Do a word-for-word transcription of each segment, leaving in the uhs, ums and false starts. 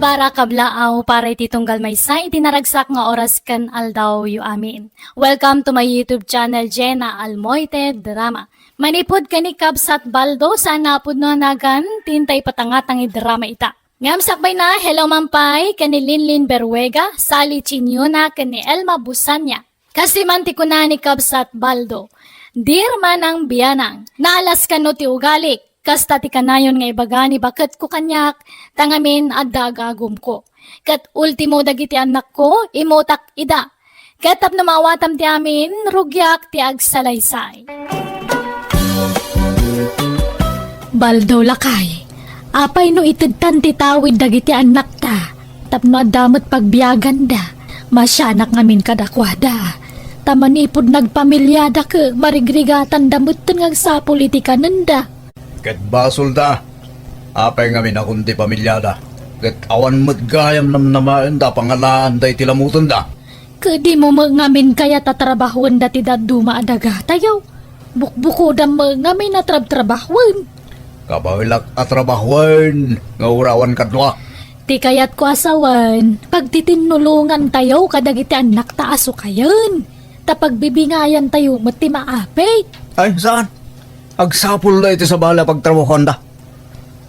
Para kablaaw, para iti tunggal maysa iti naragsak nga oras ken aldawyo amin. Welcome to my YouTube channel, Jena Almoite Drama. Manipud ken ni Kabsat Baldo, saan a pudno a nagan, ti intay patangatang iti drama ita. Ngem sakbayna, hello man pay ken ni Linlin Berruega, Sally Chinyona, ken ni Elma Busanya. Kastoy man ti kuna ni Kabsat Baldo, "Dear Manang Bianang, naalas kano ti ugalik, kasta ti kanayon nga ibaga ni baketko kaniak, ta ngamin adda agagumko. Ket ultimo dagiti annakko, imutak ida. Ket tapno maawatam ti amin, rugiak ti agsalaysay." Baldo, lakay, apay no itedtan ti tawid dagiti annakta tapno adda met pagbiaganda? Masianak ngamin kadakuada, ta manipud nagpamiliada ket marigrigatanda metten nga agsapul iti kanenda. Ket basolda, apay ngamin a kundi pamiliada, ket awan met gayam namnamaenda a pangalaanda iti lamutenda. Ket dimo met ngamin kayat a trabahoenda ti dadduma a dagatayo? Bukbukodam met ngamin a trabtrabahoen. Kabaelak a trabahoen nga uray awan kadua. Ti kayatko a sawen, pagtitinnulongantayo kadagiti annakta a sukayen, ta pagbibingayantayo met ti maapit. Ay, saan? Agsapulda iti sabali a pagtrabahoanda.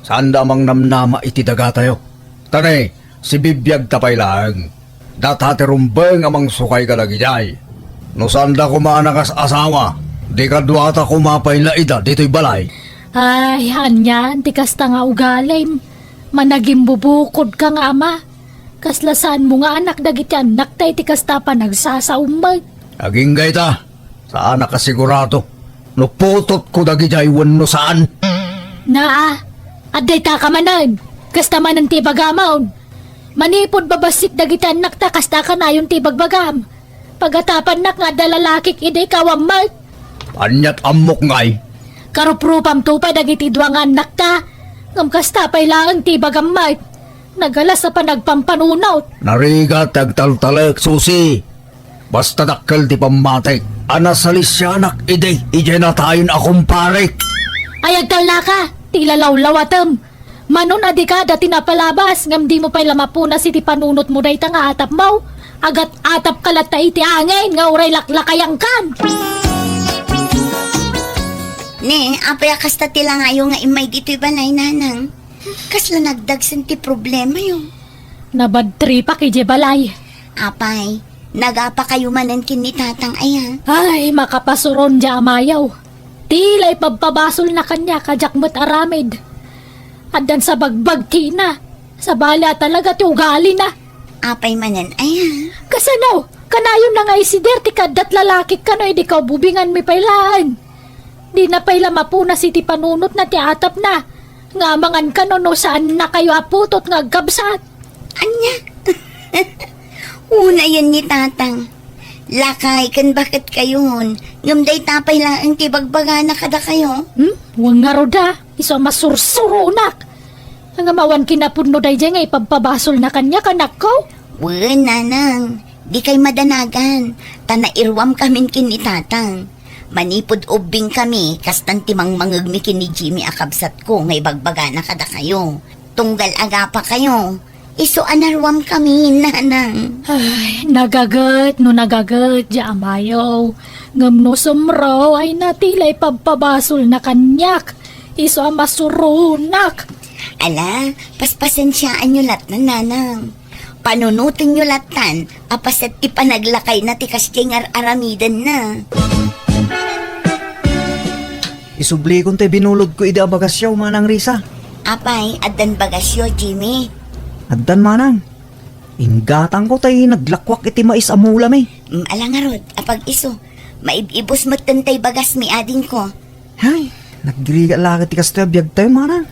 Saanda a mangnamnama iti dagatayo. Tani, sibibiagta pay laeng. Data ti rumbeng a mangsukay kadagidiay. No saanda koma a nakas-asawa, di kaduata koma pay laida ditoy balay. Ay, anian ti kasta nga ugalim? Managimbubukodka nga ama. Kasla saanmo nga anak dagiti annakta iti kasta a panagsasaom met. Agingga ita, saanak a sigurado no putotko dagidiay wenno saan. Naa, adda ita ka manen. Kasta manen ti ibagamon. Manipud babassit dagiti annakta, kasta kanayon ti ibagbagam. Pagatapannak nga adda lalakik idi ikaw ammet. Aniat ammok ngay? Karuprupamto pay dagiti dua nga annakta. Ngem kasta pay laeng ti ibagam met. Nagalas a panagpampanunot. Narigat ti agtaltalek, Susi. Basta dakkel ti pammatik a nasalisianak idi idiay natayon a kumparek. Ay, agtalnaka, ti ilalawlawatem. Manon a dika dati napalabas, ngem dimo pay la mapunas iti panunotmo dayta nga atapmo. Agat-atapka latta iti angin nga uray laklakayangkan. Ne, apay a kasta ti langayo nga immay ditoy balay, nanang? Kasla nagdagsen ti problemayo? Nabadtripak idiay balay. Apay, nagapakayo manen ken ni tatang aya? Ay, makapasuron diay amayo. Ti la ipabpabasolna kaniak a diak met aramid. Addan sa bagbagtina. Sabali a talaga ti ugalina. Apay manen aya? Kasano? Kanayonna nga isider ti kaaddat lalakik kano idi kaububinganmi pay laeng. Dina pay la mapunas iti panunotna ti atapna. Nga amangan kano no saannakayo a putot nga agkabsat. Ania? Unayen ni tatang. Lakay ken baketkayon, ngem dayta pay laeng ti bagbagana kadakayo. Hmm? Wen ngarud a, isu a masursuronak. Ngem awan kinapudno daydiay nga ipabpabasolna kaniak, anakko? Wen, nanang, dikay madanagan, ta nairuamkamin ken ni tatang. Manipud ubbingkami, kastan ti mangmangegmi ken ni Jimmy a kabsatko nga ibagbagana kadakayo. Tunggal agapakayo, isu a naruamkami, nanang. Ay, nagaget no nagaget diay amayo. Ngem no sumro, ay, na ti la ipabpabasolna kaniak. Isu a masuronak. Ala, paspasensiaanyo lattan, nanang. Panunotenyo lattan a paset ti panaglakayna ti kasdiay nga ar-aramidenna. Isublikon ti binulodko idi a bagasyo, Manang Risa. Apay, addan bagasyo, Jimmy? Addan, Manang. Inggatangko tay naglakuak iti mais a mulami. Mm, ala ngarud, apag-isu. Maib-ibus metten tay bagasmi, adingko. Hay, nagrigat la ket ti kastoy a biagtayo, Manang.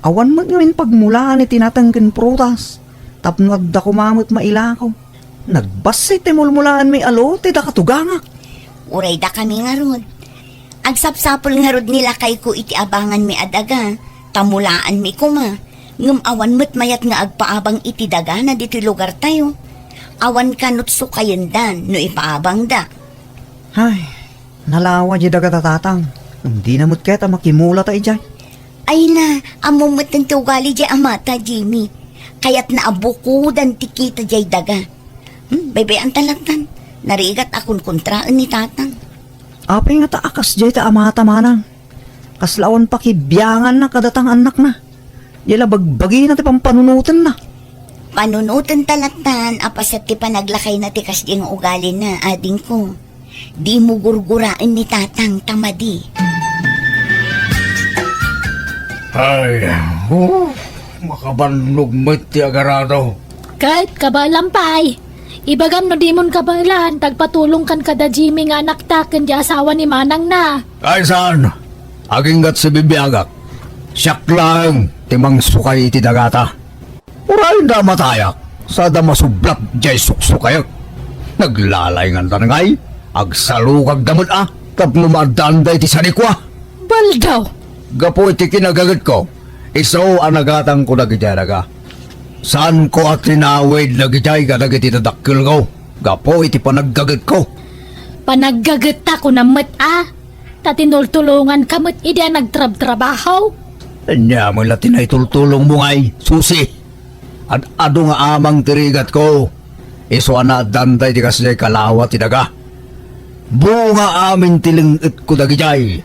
Awan met ngamin pagmulaan iti nateng ken prutas, tapno adda koma met mailako. Nagbassit ti mulmulaanmi a lote da katugangak. Uray dakami ngarud. Agsapsapul ngarud ni lakayko iti abanganmi a daga, ta mulaanmi koma. Ngem awan met mayat nga agpaabang iti dagana ditoy lugartayo. Awan kanot sukayendan no ipaabangda. Hay, nalawa diay daga ta, Tatang. Dina met ket a makimulata idiay. Ay na, ammom metten ti ugali diay amata, Jimmy. Kayatna a bukodan ti kita jay daga. Hmm, baybay-an ta lattan. Narigat a kunkontraen ni tatang. Apay ngata a kasjay ta amata manang? Kasla awan pakibianganna kadata nga annakna. Diay la bagbagina ti pampanunotenna. Panunoten ta lattan a paset ti panaglakayna ti kasjay nga ugalina, adingko. Dimo gurguraen ni tatang ta madi. Ay, oh, makabannog met ti agarado. Ket kabaelam pay, ibagam no dimon kabaelan, ta agpatulongkan kada Jimmy nga anakta ken di asawa ni manangna. Ay, saan? Aginggat sibibiagak. Siak laeng ti mangsukay iti dagata. Uray da matayak, sada masublat jay suksukayek. Naglalainganta ngay, agsalukagda met a, tapno maaddaanda iti sanikua. Baldaw! Gapu iti kinagagetko, isu a nagatangko dagidiay daga. Saanko a tinawid dagidiay kadagiti dadakkelko, gapu iti panaggagetko. Panaggagetta kunam met a, ta tinultulonganka met idi a nagtrabtrabaho. Ania met la ti naitultulongmo ngay, Susi? Ad-adu nga amang ti rigatko. Isu a naaddaanda iti kasdiay kalawa ti daga. Bunga amin ti leng-etko dagidiay.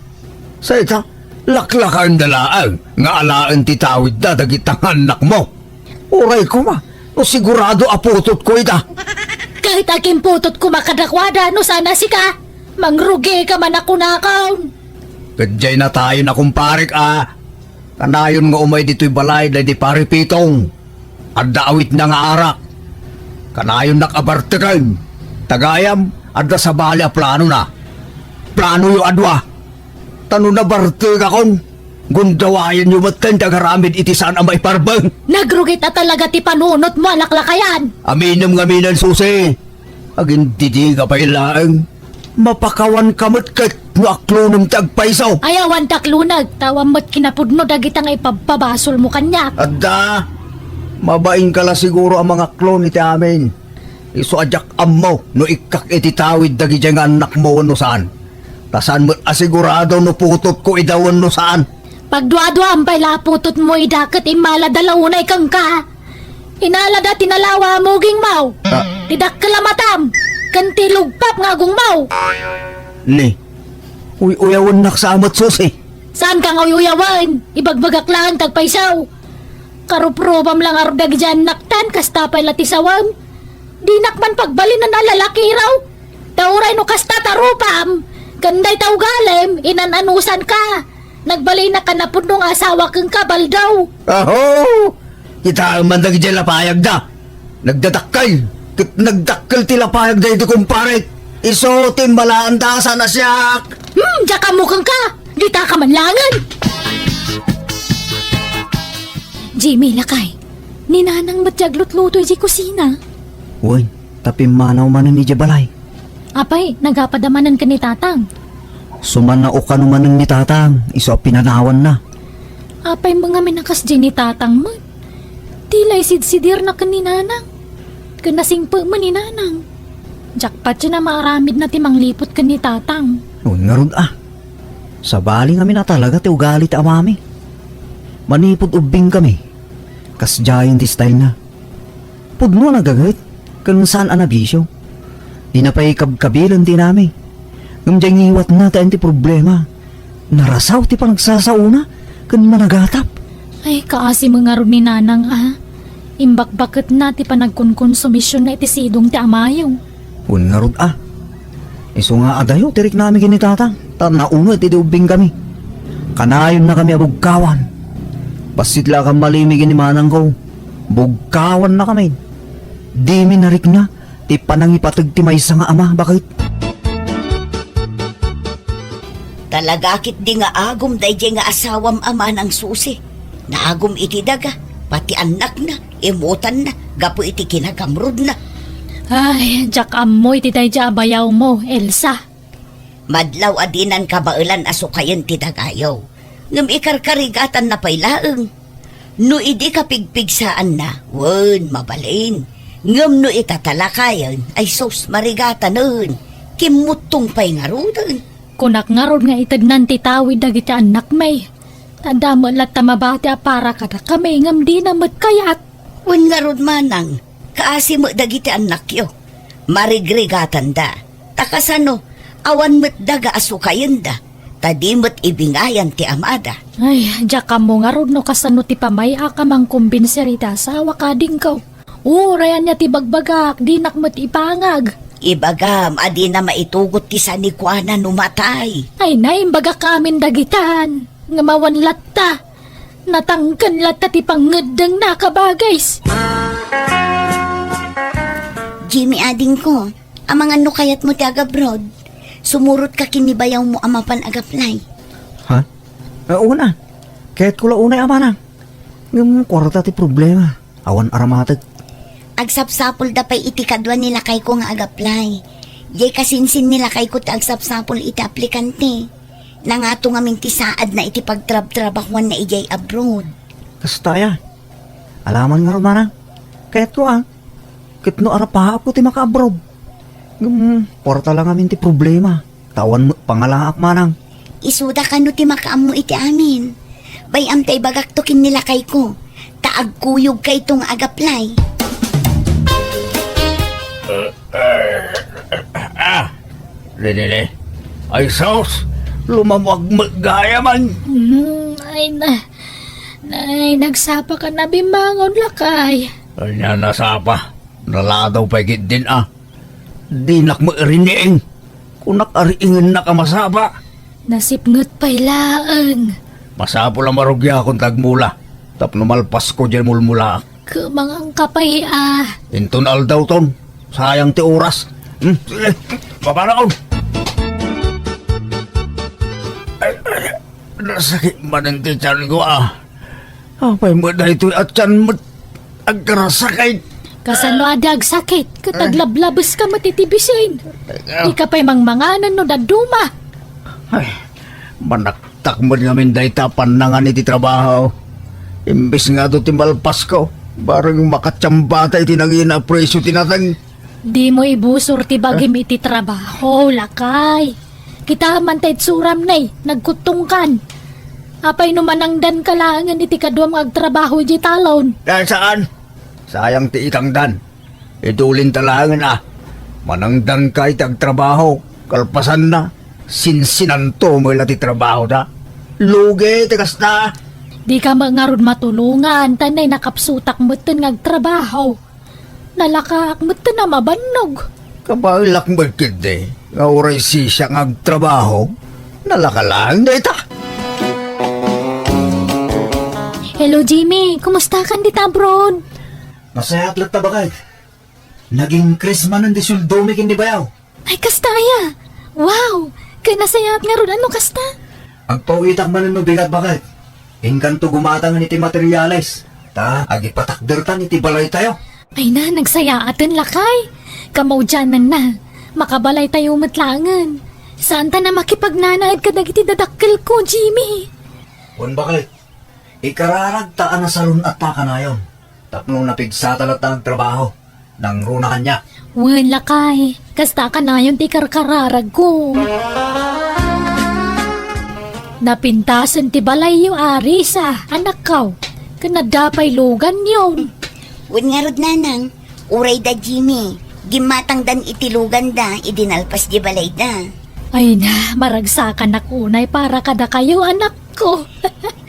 Sa ita, laklakaenda laeng nga alaen ti tawidda dagita nga annakmo. Uray koma, no sigurado a putotko ita. Ket agimputotko koma kadakuada no saan a sika, mangrugika man a kunakon. Ket diay natayon a kumparek a, kanayon nga umay ditoy balay daydi Pari Pitong. Adda awitna nga arak. Kanayonnak a barteken. Ta gayam, adda sabali a planona. Planoyo a dua. Ta no nabartekakon, gundawayenyo metten ti agaramid iti saan a maiparbeng. Nagrugit a talaga ti panunotmo a laklakayan. Aminem ngaminen, Susi. Agindidika pay laeng. Mapakawanka met ket no aklonem ti agpayso. Ay, awan ti aklonek, ta awan met kinapudno dagita nga ipabpabasolmo kaniak. Adda, mabainka la siguro a mangaklon iti amin. Isu a diak ammo no ikkak iti tawid dagidiay nga annakmo wenno saan. Ta saan met a sigurado no putotko ida wenno saan. Pagduaduam pay la a putotmo ida ket immalada la unay kenka. Inalada ti nalawa a mugingmo, ah, ti dakkel a matam, ken ti lugpap nga agongmo. Ni, uy-uyawennak sa met, Susi. Saanka nga uy-uyawen? Ibagbagak laeng ti agpayso. Karuprubam la ngarud dagidiay annaktan, kasta pay la ti sawem. Dinak man pagbalinen a lalaki, raw. Ta uray no kasta ta rupam, ken dayta ugalim, inan-anusanka. Nagbalinak a napudno nga asawa kenka, Baldaw. Aho! Kitaem man dagidiay lapayagda. Nagdadakkel, ket nagdakkel ti lapayagda iti kumparek. Isu ti immalaanda a saan a siak. Hmm, diak ammo kenka. Ditaka man laengen. Jimmy, lakay. Ni Nanang met ti aglutluto idiay kusina. Wen, ta pimmanaw manen idiay balay. Apay, nagapda manen ken ni Tatang? Sumannao kano manen ni Tatang, isu a pinanawanna. Apay, ngamin a kasdiay ni Tatang met? Ti la isidsidirna ken ni Nanang. Ken nasingpet met ni Nanang. Diak patien a maaramidna ti mangliput ken ni Tatang. Wen ngarud a. Sabali ngamin a talaga ti ugali ti amami. Manipud ubbingkami, kasdiayen ti stylena. Pudno a nagaget, ken saan a nabisio. Dina pay kabkabilen ti inami. Ngem diay ngiwatna ti ayan ti problema. Narasaw ti panagsasaona ken managatap. Ay, kaasi met ngarud ni Nanang a. Imbakbaketna ti panagkonkonsumision iti sidong ti amayo. Wen ngarud a. Isu nga adayo ti riknami ken ni Tatang, ta naunget idi ubbingkami. Kanayonnakami a bugkawan. Bassit la a kammalimi ken ni manangko, bugkawannakami. Dimi narikna ti panangipateg ti maysa nga ama, baket. Talaga ketdi nga agum daydiay nga asawam a manang Susi. Naagum iti daga, pati annakna, imutanna, gapu iti kinagamrudna. Ay, diak ammo iti daydiay a bayawmo, Elsa. Madlaw a dinan kabaelan a sukayen ti dagayo, ngem ikarkarigatanna pay laeng. No idi kapigpigsaanna, wen, mabalin. Ngem no itatalakayen, ay sus, marigatanen, kimmuttong pay ngaruden. Kunak ngarud nga itednan ti tawid dagiti annakmi. Ta adda met latta mabati a para kadakami ngem dina met kayat. Wen ngarud manang, kaasi met dagiti annakyo. Marigrigatanda. Ta kasano, awan met daga a sukayenda, ta di met ibingayan ti amada. Ay, diak ammo ngarud no kasano ti pamay-ak a mangkumbinser iti asawak, adingko. Uray ania ti bagbagak, dinak met ipangag. Ibagam a dina maitugot ti sanikuana no matay. Ay, naimbagak amin dagitan. Ngem awan latta. Natangken latta ti pangngeddengna a kabagis. Jimmy, adingko, amangan no kayatmo ti agabroad, sumurotka ken ni bayawmo a mapan agaplay. Ha? Eh, una. Kayatko la unay a manang. Ngem kuarta ti problema. Awan aramatek. Agsapsapulda pay iti kadua ni lakayko nga agaplay. Diay kasinsin ni lakayko ti agsapsapul iti aplikante. Nangato ngamin ti saadna iti pagtrabtrabahuanna idiay abroad. Kasta aya. Alaman ngarud manang. Kayatko a. Ket no arapaapko ti makaabroad. Ngem, kuarta la ngamin ti problema. Ta awan met pangalaak manang. Isuda kano ti makaammo iti amin. Bay-am ta ibagakto ken ni lakayko. Ta agkuyogkayto nga agaplay. Ah, Rinini. Ay sus, lumamag met gayam. Hmm, ay na, ay, nagsapa ka na bimangon, lakay. Ania nasapa? Naladaw pay ketdin a. Dinak met riing. Kunak a riingennak a masapa. Nasipnget pay laeng. Masapul a marugiakon ta agmula. Tapno malpasko diay mulmulaak. Kumangan ka pay a. Inton aldawton. Sayang ti oras. Hmm, sige. Babaraon. Ay, ay, nasakit manen ti tianko a. Apay met daytoy a tian met agkarasakit? Kasano a di agsakit? Ket aglablabes ka met iti bisin. Di ka pay mangmanganan no dadduma. Ay, manaktak met ngamin dayta a pannangan iti trabaho. Imbes nga adu ti malpasko, bareng makatiamba ta iti nangina a presio ti nateng. Dimo ibusor ti bagim iti trabaho, lakay. Kita man ta itsuram, nay, nagkuttongkan. Apay no manangdanka laengen iti kaduam nga agtrabaho idiay talon? Ay, saan? Sayang ti itangdan. Idulinta laengen a. Manangdanka iti agtrabaho, kalpasanna, sinsinanto met la ti trabahoda. Lugi ti kasta. Dika met ngarud matulongan, ta nay nakapsutak metten nga agtrabaho. Nalakaak metten a mabannog. Kabaelak met ketdi nga uray sisiak nga agtrabaho, nalaka laeng dayta. Hello, Jimmy. Kumustakan dita abroad? Nasayaat latta, baket. Nag-increase manen ti sueldomi ken ni bayaw. Ay, kasta aya? Wow! Ket nasayaat ngarud a no kasta? Agpawitak manen no bigat, baket. Inkanto gumatangen iti materiales, ta agipatakdertan iti balaytayo. Ay na, nagsayaaten, lakay. Kamaudiananna, makabalaytayo met laengen. Saanta a makipagnanaed kadagiti dadakkelko, Jimmy. Wen, baket, ikararagta a nasalun-atta kanayon. Tapno napigsata latta nga agtrabaho, nangruna kaniak. Wen, lakay, kasta kanayon ti karkararagko. Napintasen ti balayyo, Arisa, anakko, ken adda pay luganyo. Wen ngarud, nanang, uray da Jimmy, gimmatangdan iti luganda idi nalpas di balayda. Ay na, maragsakanak unay para kadakayo, anak ko.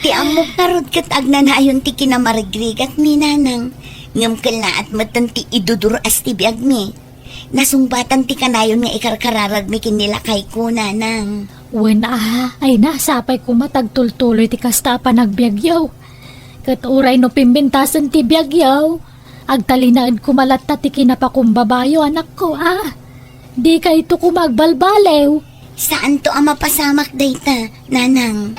Ti ammok ngarud ket agnanayon ti kinamarigrigatmi, nanang. Ngem kellaat metten ti idudur-as ti biagmi. Nasungbatan ti kanayon nga ikarkararagmi ken ni lakayko, nanang. Wen a, ay na, sapay koma ta agtultuloy ti kasta a panagbiagyo. Ket uray no pimbentasen ti biagyo, agtalinaed koma latta ti kinapakumbabayo, anakko, a. Dikayto koma agbalbaliw. Saanto a mapasamak dayta, nanang.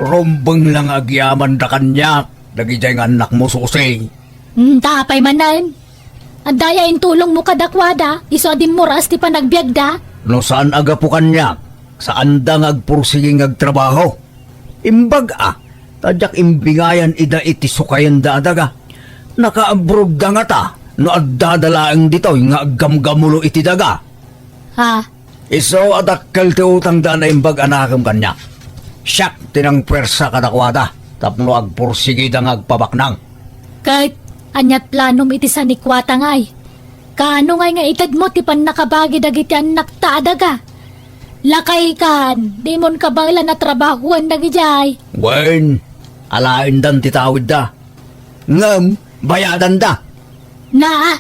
Rumbeng la nga agyamanda kaniak dagidiay nga annakmo, Susi. Hmm, ta apay manen? Adda aya intulongmo kadakuada, isu a dimmuras ti panagbiagda? No saan a gapu kaniak, saanda nga agpursigi nga agtrabaho. Imbag a, ta diak imbingayan ida iti sukayenda a daga. Nakaabroadda ngata no addada laeng ditoy nga aggamgamulo iti daga. Ha? Isu a dakkel ti utangda a naimbag a nakem kaniak. Siak ti nangpuersa kadakuada. tapno agpursigida nga agpabaknang. Ket aniat planom iti sanikuatangay? Kaano ngay nga itedmo ti pannakabagi dagiti annakta a daga? Lakaykan, dimon kabaelan a trabahoen dagidiay. Wen, alaendan ti tawidda. Ngem, bayadanda. Na,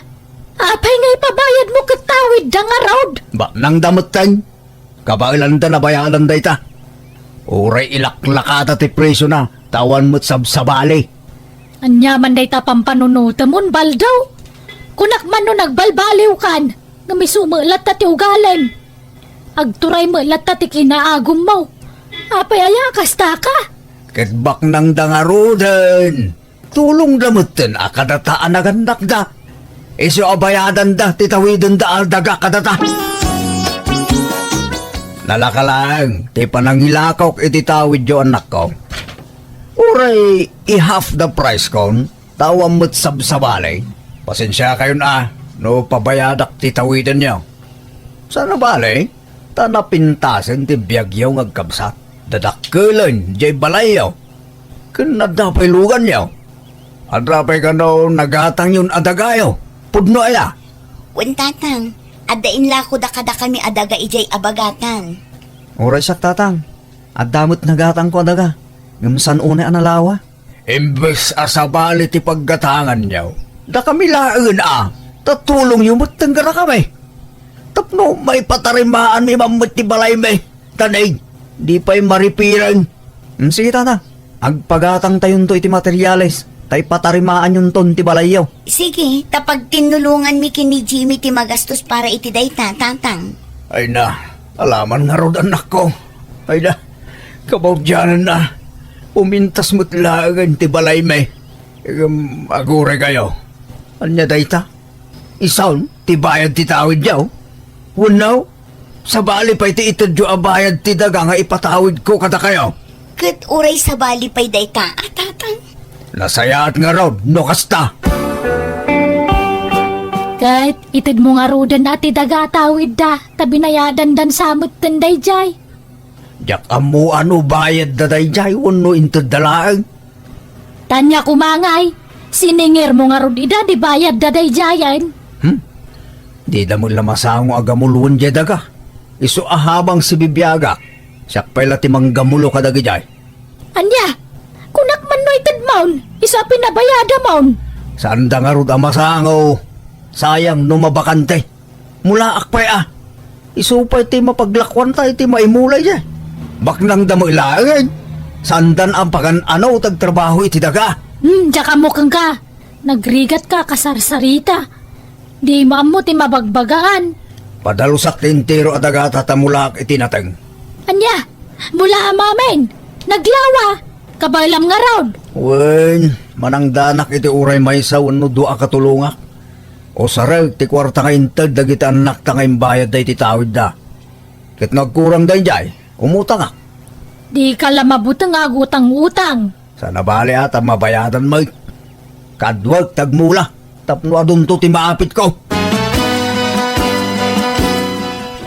apay nga ipabayadmo ket tawidda ngarud? Baknangda metten. Kabaelanda nabayadan dayta. Uray ilaklakada ti presiona, ta awan met sabsabali. Ania man dayta pampanunotemon, Baldaw? Kunak man no nagbalbaliwkan, ngem isu met latta ti ugalem. Agturay met latta ti kinaagummo. Apay aya a kastaka? Ket baknangda ngaruden. Tulongda metten a kadata a nagannakda. Isu a bayadanda ti tawidenda a daga kadata. Nalaka laeng ti panangilakok iti tawidyo, annakko. Uray i-half the price kon, ta awan met sabsabali. Pasensiakayon a no pabayadak ti tawidenyo. Saan a bale, ta napintasen ti biagyo nga agkabsat. Dadakkelen diay balayyo. Ken adda pay luganyo. Adda pay kano nagatangyon a dagayo. Pudno aya? Wen, Tatang, adda inlakoda kadakami a daga idiay abagatan. Uray siak, Tatang. Adda met nagatangko a daga. Ngem saan unay a nalawa? Imbes a sabali ti paggatanganyo, dakami laengen a, ta tulongyo metten kadakami. Tapno maipatarimaanmi man met ti balaymi, ta nay, di pay maripireng. Mm, sige, Tata. Agpagatangtayonto iti materiales, ta ipatarimaanyonton ti balayyo. Sige, ta pagtinnulonganmi ken ni Jimmy ti magastos para iti dayta, Tatang. Ay na, alaman ngarud, annakko. Ay na, kabaudiananna, umintas met laengen ti balaymi. Ngem aguray kayo. Ania dayta? Isun ti bayad ti tawidyo? Wenno, sabali pay ti itedyo a bayad ti daga nga ipatawidko kadakayo? Ket uray sabali pay dayta a, Tatang? Nasayaat ngarud no kasta. Ket itedmo ngaruden a ti daga a tawidda, ta binayadandan sa metten daydiay. Diak ammo no bayadda daydiay wenno intedda laeng. Ania koma ngay, siningirmo ngarud ida ti bayadda daydiayen? Hmm? Dida met la masango a gamuluen diay daga. Isu a habang sibibiagak, siak pay la ti manggamulo kadagidiay. Ania? Kunak man no itedmon, isu a pinabayadamon. Saanda ngarud a masango. Sayang no mabakante. Mulaak pay a. Isu pay ti mapaglakuanta iti maimula idiay. Baknangda met laeng. Saandan a pagan-ano ti agtrabaho iti daga. Hmm, diak ammo kenka. Nagrigatka a kasarsarita. Dimo ammo ti mabagbagaan. Padalusak ti entero a dagata ta mulaak iti nateng. Ania? Mulaam amin? Naglawa? Kabaelam ngarud? Wen, manangdanak iti uray maysa wenno dua a katulongak. Usarek ti kuarta nga inted dagiti annakta nga imbayadda iti tawidda. Ket no agkurang daydiay, umutangak. Dika la mabuteng a agutang-utang. Saan a bale a ta mabayadan met. Kaduak ti agmula tapno adunto ti maapitko.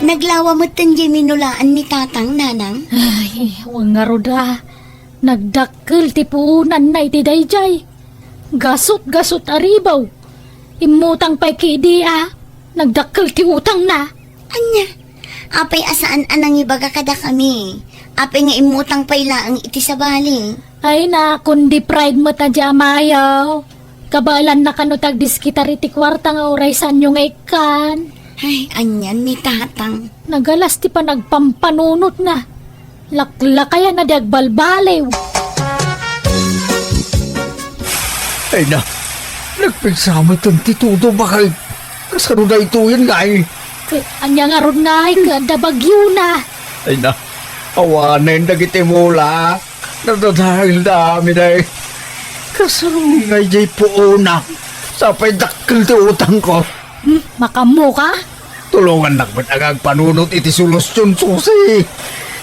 Naglawa metten diay minulaan ni Tatang, Nanang. Ay, wen ngarud a. Nagdakkel ti puonanna iti daydiay. Gasut-gasut a ribaw. Immutang pay kidi a nagdakkel ti utangna. Ania? Apay a saan a nangibaga kadakami? Apay nga immutang pay laeng iti sabali? Ay na, kundi pride met a di amayo. Kabaelanna kano ti agdiskitar iti kuarta nga uray saanyo nga ikkan. Ay, anian ni Tatang? Nagalas ti panagpampanunotna. Laklakayan a di agbalbaliw. Ay na, nagpigsa metten ti tudo, bakit? Kasano daytoyen ngay? Ket ania ngarud ngay ket adda bagyona? Ay na, awanen dagiti mula. Nadadaelda amin ay. Kasano ngay diay puonak? Sapay dakkel ti utangko. Hmm, makaammoka? Tulongannak met a agpanunot iti solusyon, Susi.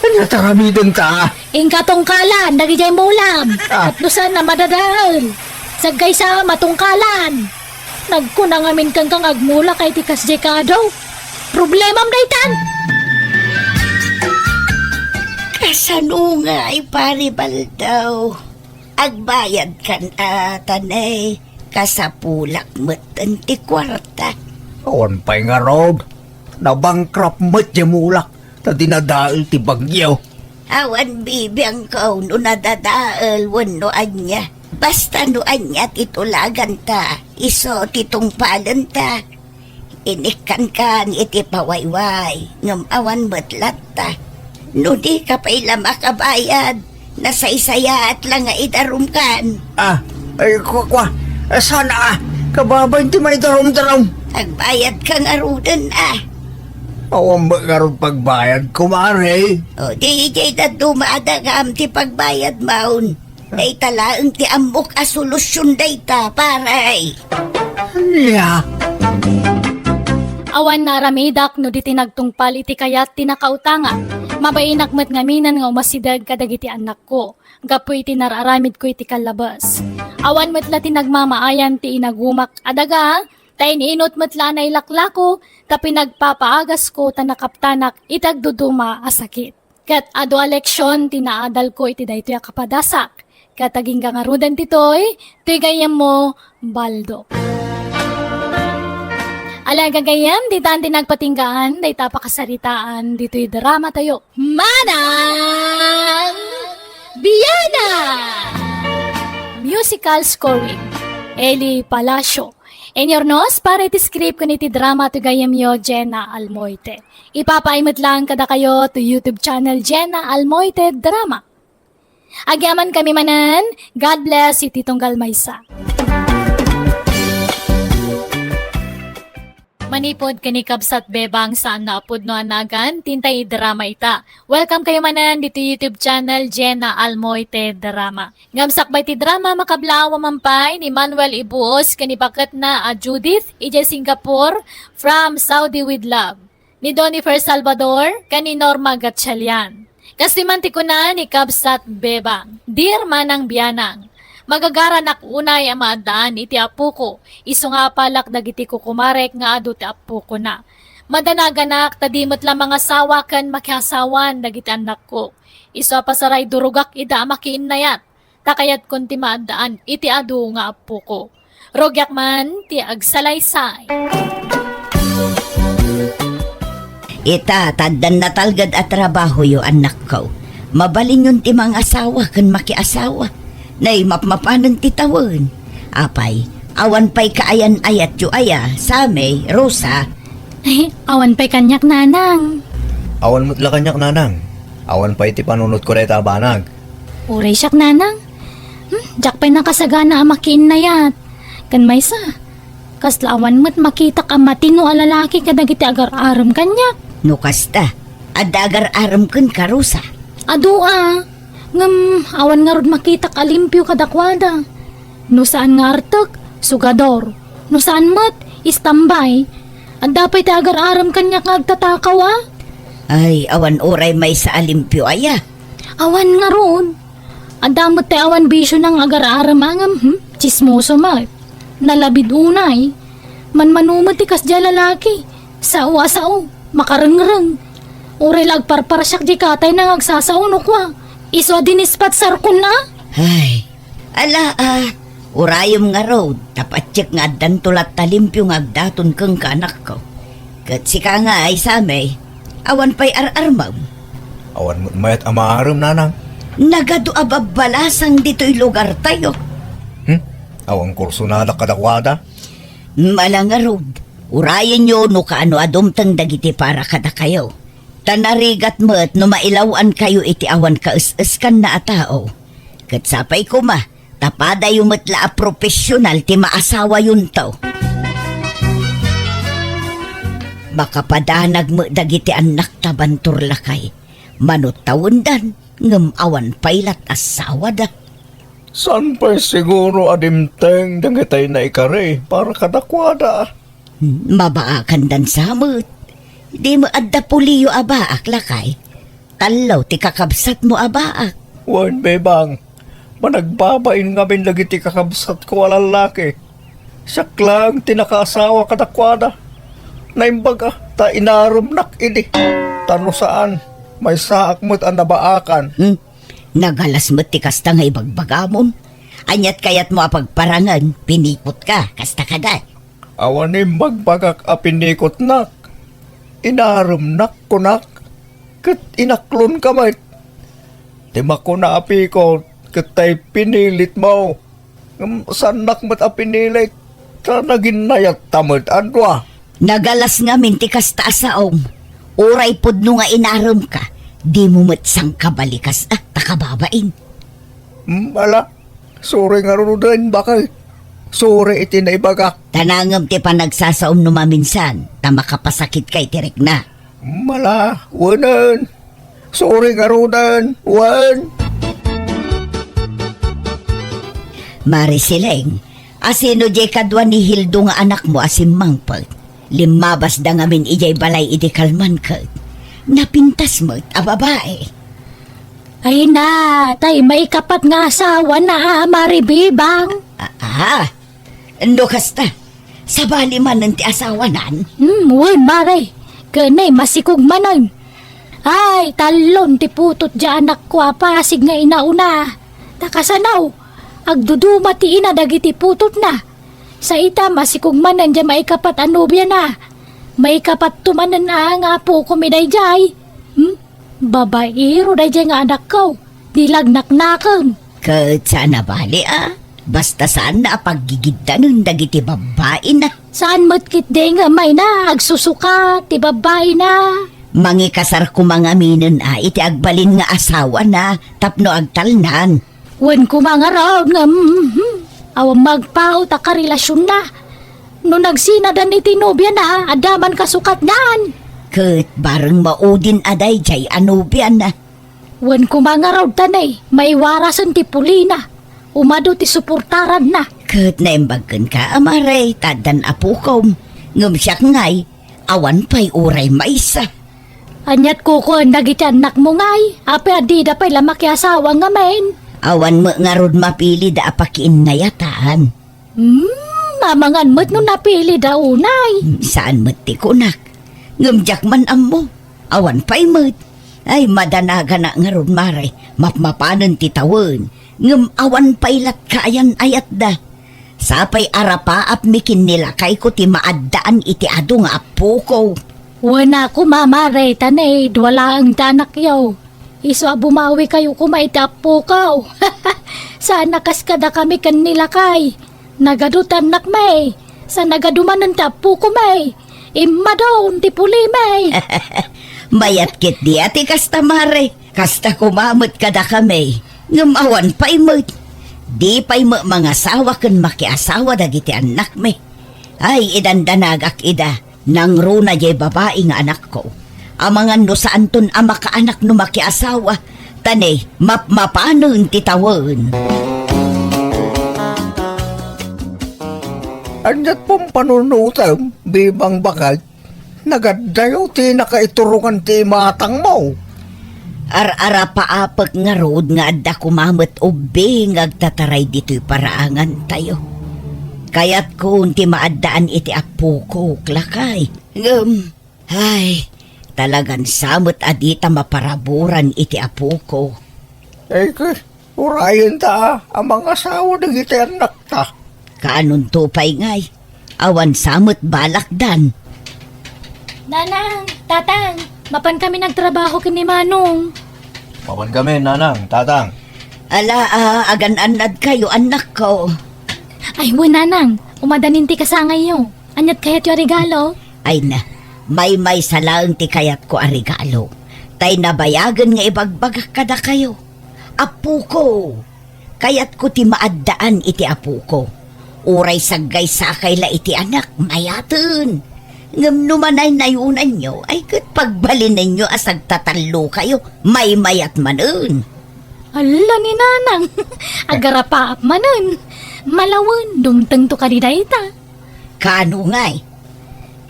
Ania ti aramidenta? Inka tungkalan dagidiay mulam. Ah. Tapno saan a madadael. Saggaysa, matungkalan. Nagkuna ngamin kenka nga agmulaka iti kasdiay kadaw. Problemam daytan. Kasano ngay, Pari Baldaw? Agbayadkan a, tanay, kasapulak metten ti kuarta. Awan pay ngarud. Nabankrupt met diay mulak ta dinadael ti bagyo. Awan bibiangko no nadadael wenno ania. Basta no ania ti tulaganta, isu ti tungpalenta. Inikkankan iti pawayway, ngem awan met latta. No dika pay la makabayad, nasaysayaat la nga idarumkan. Ah, ay, kua, kua. Eh, saan a? Kababain ti maidarum-darum. Agbayadka ngaruden a. Awan met ngarud pagbayad, kumare. O, di, di dadduma a dagam ti pagbayadmon. Dayta laeng ti ammok a solusyon dayta, pare. Nia? Awan naaramidak no di ti nagtungpal iti kayat ti nakautanga. Mabainak met ngamin nga umasideg kadagiti annakko gapu iti nararamidko iti kallabes. Awan met la ti nagmamaayan ti inagumak a daga, ta in-inut met la a nailaklako ta pinagpapaagasko ta nakaptanak iti agduduma a sakit. Ket adu a leksion ti naadalko iti daytoy a kapadasak. Ket agingga ngaruden ditoy, ti gayyemmo, Baldo. Ala gagayyem, ditan ti nagpatinggaan, dayta pakasaritaan, ditoy drama tayo. Manang Biana! Musical scoring, Eli Palacio. Inyurnos para iti script ken iti drama ti gayyemyo, Jenna Almoite. Ipapaay met lang kadakayo to YouTube channel Jenna Almoite Drama. Agyamankami manen, God bless iti tunggal maysa. Manipud ken ni Kabsat Bebang saan nga apudno a nagan, ti intay idrama ita. Welcome kayo manen dito YouTube channel Jenna Almoite Drama. Ngem sakbay ti drama, makablaaw a mampay ni Manuel Ibuos ken ni baketna a Judith idiay Singapore from Saudi with Love. Ni Donifer Salvador ken ni Norma Gatchalian. Kas ti man ti kuna ni Kabsat Bebang, "Dear Manang Bianang, magagaranak unay a maaddaan iti apoko, isu nga apalak dagiti kukumarek nga adu ti apokona. Madanaganak ta di met la mangasawa ken makiasawan dagiti annakko. Isu a pasaray durogak ida a makiinnayat." Ta kayatkon ti maaddaan iti adu nga appoko. Rugiak man ti agsalaysay. Ita, ta addan natalged a trabahoyo, annakko. Mabalinyon ti mangasawa ken makiasawa. Nay, mapmapanen ti tawen. Apay, awan pay kaayan-ayatyo aya, Sammy, Rosa? Ay, awan pay kaniak, nanang. Awan met la kaniak, nanang. Awan pay ti panunotko dayta a banag. Uray siak, nanang. Hmm, diak pay nakasagana a makiinnayat. Ken maysa, kasla awan met makitak a matino a lalaki kadagiti agar-arem kaniak. No kasta, adda agar-arem kenka, Rosa? Adu a, ngem awan ngarud makitak a limpio kadakuada. No saan nga artek, sugador. No saan met, istambay. Adda pay ti agar-arem kaniak nga agtatakaw a? Ay, awan uray maysa a limpio aya? Awan ngarud. Adda met ti awan bisiona nga agar-arem a ngem, hmm? Tsismoso met. Nalabid unay. Manmano met ti kasdiay a lalaki. Sao a sao. Makarengreng. Uray la agparparsiak diay katayna nga agsasao no kua, isu a dinispatsarkon a. Ay, ala a, urayem ngarud, ta patiek nga addanto latta limpio nga agdaton kenka, anakko. Ket sika ngay, Sammy, awan pay ar-armem? Awan met mayat a maarem, nanang. Nagadu a babbalasang ditoy lugartayo. Hmm? Awan kursonadak kadakuada? Ala ngarud, urayenyo no kaano a dumteng dagiti para kadakayo. Ta narigat met no mailaw-ankayo iti awan kaes-eskanna a tao. Ket sapay koma, ta padayo met la a profesional ti maasawayonto. Makapadanag met dagiti annakta bantor lakay. Mano tawendan, ngem awan pay lat asawada. Saan pay siguro a dimteng dagitay naikari para kadakuada? Hmm, mabaakandan sa met. Di met adda puliyo a baak, lakay? Tallo ti kakabsatmo a baak. Wen, Bebang, managbabain ngamin dagiti kakabsatko a lallaki. Siak laeng ti nakaasawa kadakuada. Naimbag a, ta inaremnak idi. Ta no saan, maysaak met a nabaakan. Hmm? Nagalas met ti kasta nga ibagbagamon. Ania't kayatmo a pagparangen? Pinikutka, kasta kadi? Awan imbagbagak a pinikutnak. Inaremnak, kunak, ket inaklonka met. Ti makuna a pikut ket tay pinilitmo. Ngem saannak met a pinilit, ta naginnayatta met a dua. Nagalas ngamin ti kasta a saom. Uray pudno nga inaremka, dimo met sangkabalikas, ah, ta kababain. Hmm, ala, sorry ngaruden, baket. Sorry iti naibagak. Ta nangem ti panagsasaom no maminsan, ta makapasakitka iti rikna. Mala, wenen. Sorry ngaruden, wen. Mare Sileng, asino diay kadua ni Hildo nga anakmo a simmangpet? Limmabasda ngamin idiay balay idi kalman ket napintas met a babai. Ay na, tay maikapat nga asawana, Mare Bibang. Ah, ah. No kasta, sabali manen ti asawanan? Hmm, wen, mare. Ken nay, masikog manen. Ay, tallon ti putot diay anakko a pasig nga inauna. Ta kasano, agduduma ti ina dagiti putotna. Sa ita, masikog manen diay maikapat a nobiana. Maikapatto manen a nga apokom daydiay. Hmm? Babaero daydiay nga anakko. Di lagnaknaken. Ket saan a bali, a? Basta saanna a paggigiddanen dagiti babbaina. Saan met ketdi nga mayna agsusukat ti babbaina. Mangikasar koma ngaminen a iti agbalin nga asawana tapno agtalnan. Wen koma ngarud nga, mhm, awan magpaut a karelasionna. No nagsinadan iti nobiana, adda man kasukatnan. Ket bareng maudin a daydiay a nobiana. Wen koma ngarud ta nay, maiwarasen ti pulina. Umadu ti suportaranna. Ket naimbag kenka a mare, ta addan apokom. Ngem siak ngay, awan pay uray maysa. Ania't kukuan dagiti annakmo ngay? Apay a dida pay la makiasawa ngamin? Awan met ngarud mapilida a pakiinnayatan. Hmm, amangan met no napilida unay. Hmm, saan met ti kunak. Ngem diak man ammo. Awan pay met. Ay, madanaganak ngarud, mare. Mapmapanen ti tawen. Ngem awan pay la't kaayan-ayatda. Sapay arapaapmi ken ni lakayko ti maaddaan iti adu nga appoko. Wen a koma, mare, ta nay, dua laeng ti anakyo. Isu a bumawikayo koma iti appoko. Saan a kas kadakami ken ni lakay. Nagadu ti annakmi. Sa nagadu manen ti appokomi. Immadon ti pulimi. Mayat ketdi a ti kasta, mare. Kasta koma met kadakami. Ngem awan pay met. Di pay met mangasawa ken makiasawa dagiti annakmi. Ay, idandanagak ida. Nangruna diay babai nga anakko. Amangan no saanton a makaanak no makiasawa, ta ne, mapmapanen ti tawen. Ania't pumpanunutem, Bibang, baket? Nagaddayo ti nakaiturongan ti imatangmo. Ar-arapaapek ngarud nga adda koma met ubing nga agtataray ditoy paraangantayo. Kayatkon ti maaddaan iti appokok, lakay. Ngem, ay, talagan sa met a dita maparaburan iti apoko. Ay, ke, urayenta a mangasawa dagiti annakta. Kaanonto pay ngay? Awan sa met balakdan. Nanang, Tatang, mapan kami nagtrabaho ken ni Manong. Mapan kami, Nanang, Tatang. Ala, a, agan-annadkayo, annakko. Ay, wen, Nanang, umadanin ti kasangayyo. Ania't kayatyo a regalo? Ay na, maymaysa laeng ti kayatko a regalo. Tay nabayagen nga ibagbagak kadakayo. Appoko, kayatko ti maaddaan iti apoko. Uray saggaysakay la iti anak, mayaten. Ngem no manaynayonanyo, ay ket pagbalinenyo a sagtatallokayo, maymayat manen. Alla ni Nanang, agarapaap manen. Malawen, dumtengto kadi dayta. Kaano ngay?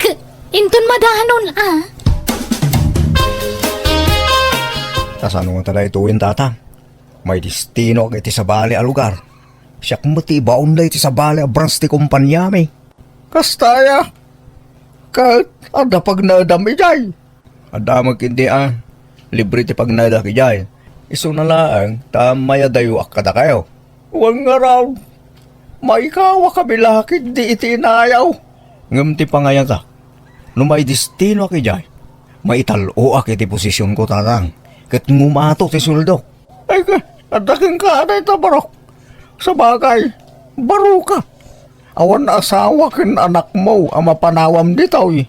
K-, inton madanon, a. Kasano ngata daytoyen, Tatang? Maidestinoak iti sabali a lugar. Siak met ti ibaon daytoy sabali a branch ti kompaniami. Kasta aya? Ket adda pagnaedam idiay? Adda met ketdi a, libre ti pagnaedak idiay. Isuna laeng ta mayadayoak kadakayo. Wen ngarud, maikawakami la ketdi iti inayaw. Ngem ti pangayatak, no maidestinoak idiay, maital-oak iti posisionko, Tatang, ket ngumato ti sueldok. Ay, ka, adda kenka dayta barok. Sabagay, baroka. Awan asawa ken anakmo a mapanawam ditoy.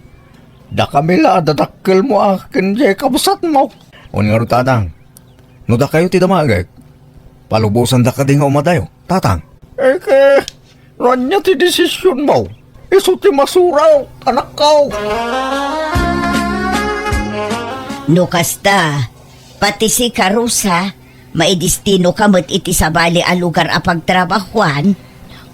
Dakami la a dadakkelmo a ken diay kabsatmo. Wen ngarud, Tatang, no dakayo ti damagek, palubosandak kadi nga umadayo, Tatang. Eke, no ania ti desisionmo, isu ti masuro, anakko. No kasta, pati sika, Rosa, maidestinoka met iti sabali a lugar a pagtrabahuan.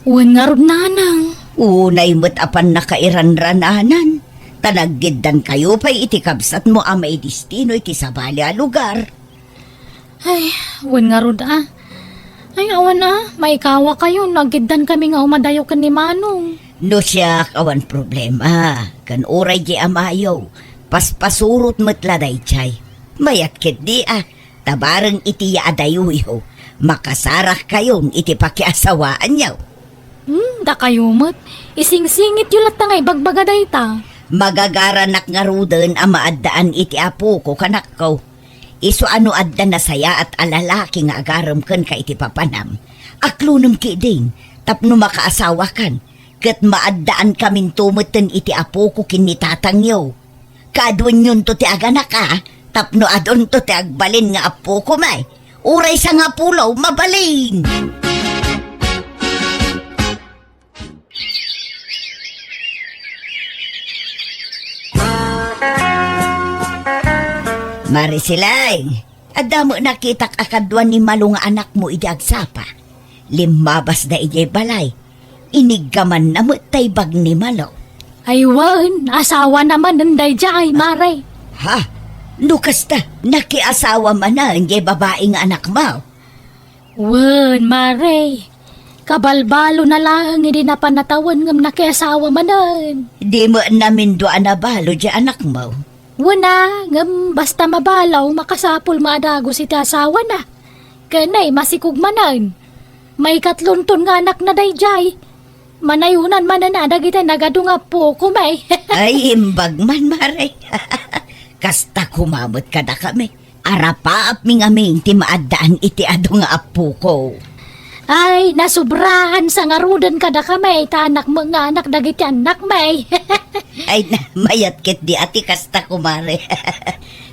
Wen ngarud, nanang. Unay met a pannakairanrananan, ta naggiddankayo pay iti kabsatmo a maidestino iti sabali a lugar. Ay, wen ngarud a. Ay, awan a, maikawakayo no aggiddankami nga umadayo ken ni Manong. No siak, awan problema. Ken uray di amayo, paspasurot met la daydiay. Mayat ketdi a, ta bareng iti yaadayoyo, makasarakkayon iti pakiasawaanyo. Hmm, dakayo met. Isingsingityo latta nga ibagbaga dayta. Magagaranak ngaruden a maaddaan iti apoko, kanakko. Isu a no adda nasayaat a lalaki nga agarem kenka iti papanam, aklonem ketdin tapno makaasawakan, ket maaddaankaminto metten iti apoko ken ni tatangyo. Kaaduenyonto ti aganak a, tapno adunto ti agbalin nga apoko met. Uray sangapulo, mabalin! Marisilay, adda met nakitak a kadua ni Malo nga anakmo idi agsapa. Limmabasda idiay balay. Iniggamanna met tay bag ni Malo. Ay wen, asawana manen daydiay, Mare. Ha? No kasta, nakiasawa manen diay babai nga anakmo? Wen, Mare. Kabalbalona laeng idi napan a tawen ngem nakiasawa manen. Di met namindua a nabalo diay anakmo? Wen a, ngem basta mabalo, makasapul nga adagus iti asawana. Ken ay, masikog manen. Maikatlonton nga anakna daydiay. Manayonan manen a dagiti nagadu nga appokom ay. Ay, imbag man, Mare. Kasta koma met kadakami. Arapaapmi ngamin ti maaddaan iti adu nga appoko. Ay, nasobraan sa ngaruden kadakami, ta anak met nga anak dagiti annak may. Ay, na, mayat ketdi a ti kasta, kumare.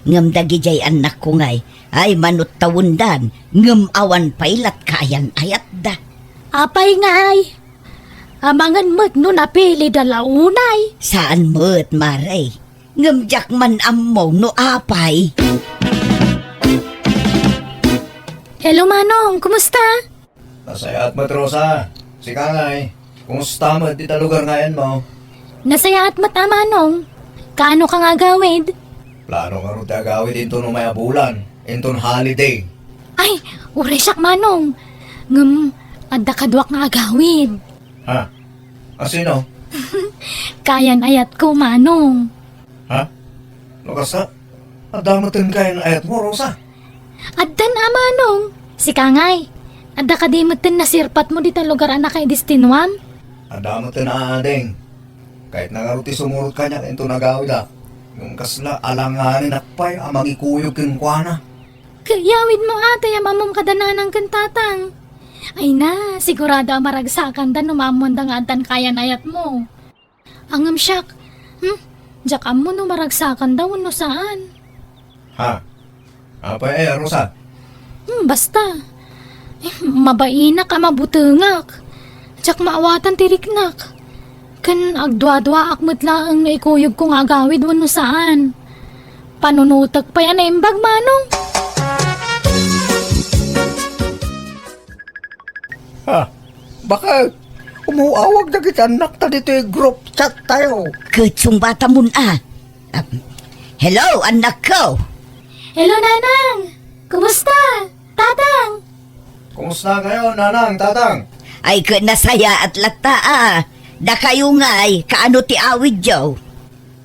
Ngem dagidiay annakko ngay, ay, manuttawendan, ngem awan pay lat kaayan-ayatda. Apay ngay? Amangan met no napilida la unay? Saan met, mare. Ngem diak man ammo no apay. Hello, Manong. Kumusta? Nasayaat met, Rosa. Sika ngay, kumusta met dita lugar nga ayanmo? Nasayaat met a, Manong. Kaano ka nga agawid? Plano ngarud ti agawid inton umay a bulan, inton holiday. Ay, uray siak, Manong. Ngem, adda kaduak nga agawid. Ha? A sino? Kaayan-ayatko, Manong. Ha? No kasta, adda metten kaayan-ayatmo, Rosa? Addan a, Manong. Sika ngay, adda kadi metten nasirpatmo dita lugar a nakaidestinuam? Adda metten a, ading. Kayatna ngarud ti sumurot kaniak inton agawidak. Ngem kasla, alanganenak pay a mangikuyog kenkuana. Ket iyawidmo a tay am-ammom kada nanang ken tatang. Ay na, sigurado a maragsakanda no maammoanda nga addan kaayan-ayatmo. Ngem siak, hmm, diak ammo no maragsakanda wenno saan. Ha? Apay aya, Rosa? Hmm, basta. Eh, mabainak a mabutengak. Diak maawatan ti riknak. Ken agduaduaak met laeng no ikuyogko nga agawid wenno saan. Panunotek pay a naimbag, Manong. Ha? Bakit? Umuawag dagiti annakta ditoy group chat tayo. Ket sungbatamon a. Ah, hello, annakko. Hello, Nanang. Kumusta? Tatang. Kumusta kayo, Nanang, Tatang? Ay, ket nasayaat latta a. Dakayo ngay, kaano ti awidyo?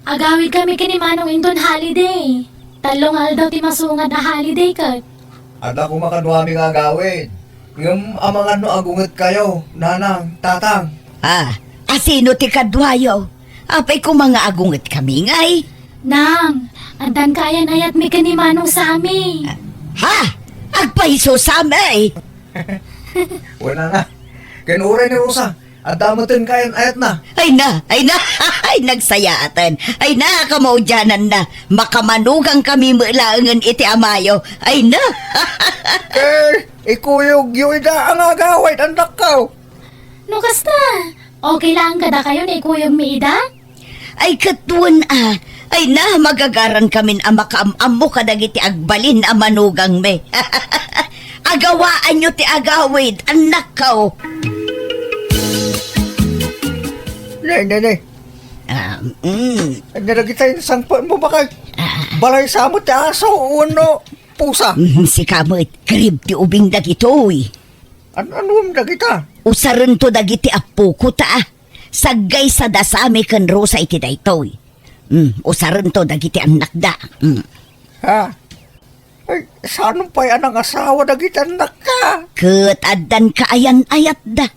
Agawid kami ken ni Manong inton holiday. Tallo nga aldaw ti masungad a holiday ket. Adda koma kaduami nga agawid. Ngem amangan no agungetkayo, nanang, tatang. Ah, asino ti kaduayo? Apay koma nga agungetkami, ngay? Nang, addan kaayan-ayatmi ken ni Manong Sami. Ha? Agpayso, Sami! Wala na. Ken uray ni Rosa, adda metten kaayan-ayatna. Ay na, ay na, ay nagsayaaten. Ay na, kamaudiananna. Makamanugangkami met laengen iti amayo. Ay na. Eh, ikuyogyo ida a nga agawid, annakko. No kasta, okay lang kadakayo ni ikuyogmi ida? Ay, ket wen a. Ay na, magagarankamin a makaam-ammo kadagiti agbalin a manugangmi. Agawaanyo ti agawid, annakko. Ne, ne, ne. Ah, mm. Ania dagita insangpetmo, baket? Ah. Balay sa met ti aso wenno pusa? Mm, sika met, karib ti ubing dagitoy. An-, anuem dagita? Usarento dagiti appoko ta, ah. Saggaysada Sami ken Rosa iti daytoy. Mm, usarento dagiti annakda. Mm. Ha? Ay, saan pay a nangasawa dagiti annakka? Ket addan kaayan-ayatda.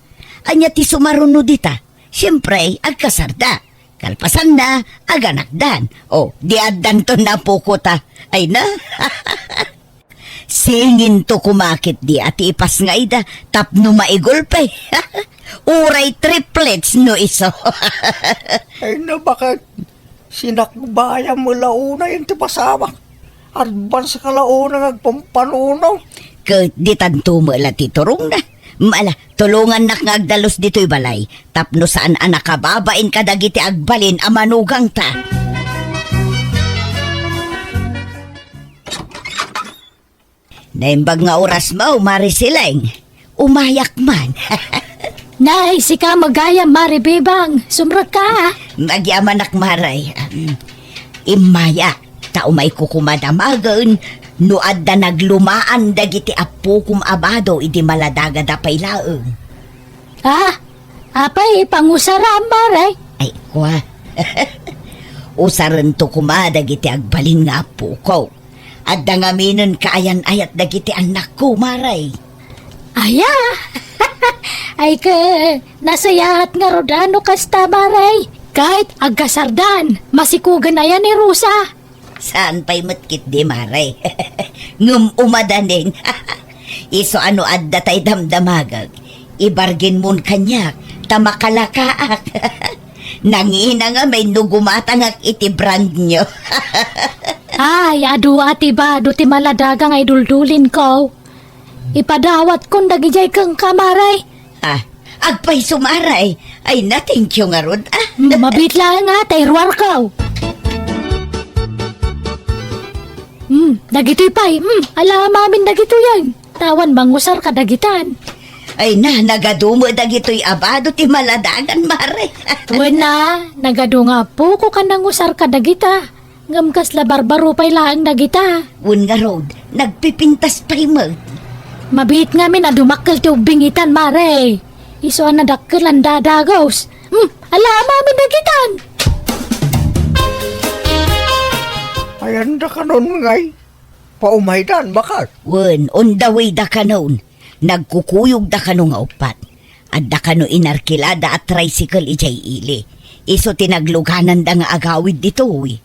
Ania ti sumaruno dita? Siempre, agkasarda. Kalpasanna, aganakdan. O, di addanto ni appoko ta. Ay na. Singinto koma ketdi a ti ipasngayda tapno maigulpe. Uray triplets no isu. Ay na, baket sinakbayam la unay ti pasamak. Advance ka la unay nga agpampanuno. Ket ditanto met la ti turongna. Ala, tulongannak nga agdalus ditoy balay tapno saan a nakababain kadagiti agbalin a manugangta. Naimbag nga orasmo, Mare Sileng. Umayak man. Nay, sika met gayam, Mare Bebang. Sumrekka. Magyamanak, Mare. Immayak, ta umayko koma damagen no adda naglumaan dagiti appokom a bado idi maladagada pay laeng. Ah, apay, pangusaram, Mare? Ay, kua. Usarento koma dagiti agbalin nga appoko. Adda ngaminen kaayan-ayat dagiti annakko, Mare. Aya? Ay, ket nasayaat ngarud a no kasta, Mare. Ket agkasardan, masikogen aya ni Rosa? Saan pay met ketdi, Mare. Ngem umadanin. Isu a no adda tay damdamagek, ibargenmon kaniak, ta makalakaak. Nangina ngamin no gumatangak iti brand new. Ay, adu a ti bado ti maladaga nga iduldulinko. Ipadawatkon dagidiay kenka, Mare. Ah, agpayso, Mare. Ay na, thank you ngarud, ah. Mm, mabiit laeng nga, ta iruarko. Mm, dagitoy pay, mm, ala amin dagitoy ay. Awan mangusar kadagitan. Ay na, nagadu met dagitoy a bado ti maladagan, Mare. Wen a, nagadu nga appoko ken nangusar kadagita. Ngem kasla barbaro pay laeng dagita. Wen ngarud, nagpipintas pay met. Mabiit ngamin a dumakkel ti ubbing itan, Mare. Isu a nadakkelan dadagus. Hmm, ala amin dagitan. Ayanda kanon ngay. Paumaydan, baket. Wen, on the way da kanon. Nagkukuyogda kano nga uppat. Adda kano inarkilada a tricycle idiay ili. Isu ti naglugananda nga agawid ditoy.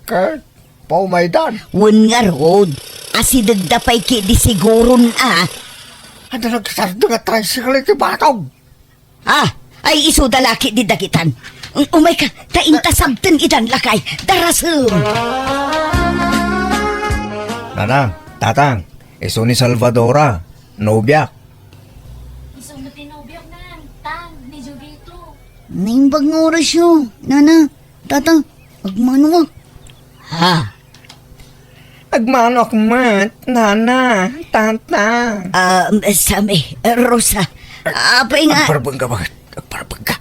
Ket, paumaydan. Wen ngarud, asidegda pay ketdi siguron a. Adda nagsardeng a tricycle iti batog. Ah, ay isuda la ketdi dagitan. Um-, umayka, ta inta sabten idan lakay. Darasem. Nanang, tatang, isu ni Salvadora, nobiak. Isu met ti nobiok, nang, tang, ni Jovito. Naimbag nga orasyo, nana, tata, agmanoak. Ha? Agmanoak met, nana, tata. Ah, Sami, Rosa, apay nga. Agparbeng ka, baket? Agparbeng ka.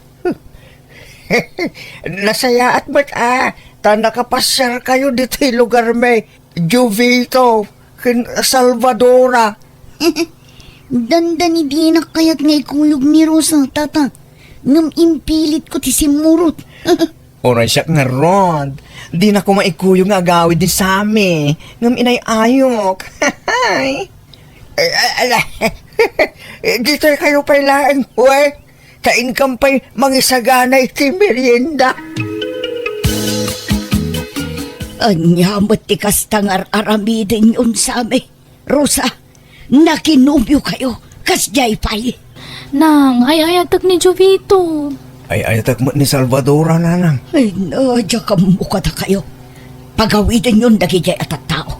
Nasayaat met a, ta nakapasiar kayo ditoy lugar may Jovito ken Salvadora. Dandani dinak kayat nga ikuyog ni Rosa, tata. Ngem impilitko ti simmurot. Uray siak ngarud, dinak koma ikuyog nga agawid ni Sami, ngem inay-ayok. Eh, eh, eh, Eh, ditoy kayo pay laeng, we. Ta inkam pay mangisagana iti merienda. Ania met ti kasta nga ar-aramidenyon, Sami? Rosa, nakinobio kayo, kasdiay pay. Nang, ay-ayatek ni Jovito. Ay-ayatek met ni Salvadora, nanang. Ay, no, diak ammo kadakayo. Pagawidenyon dagidiay a tattao.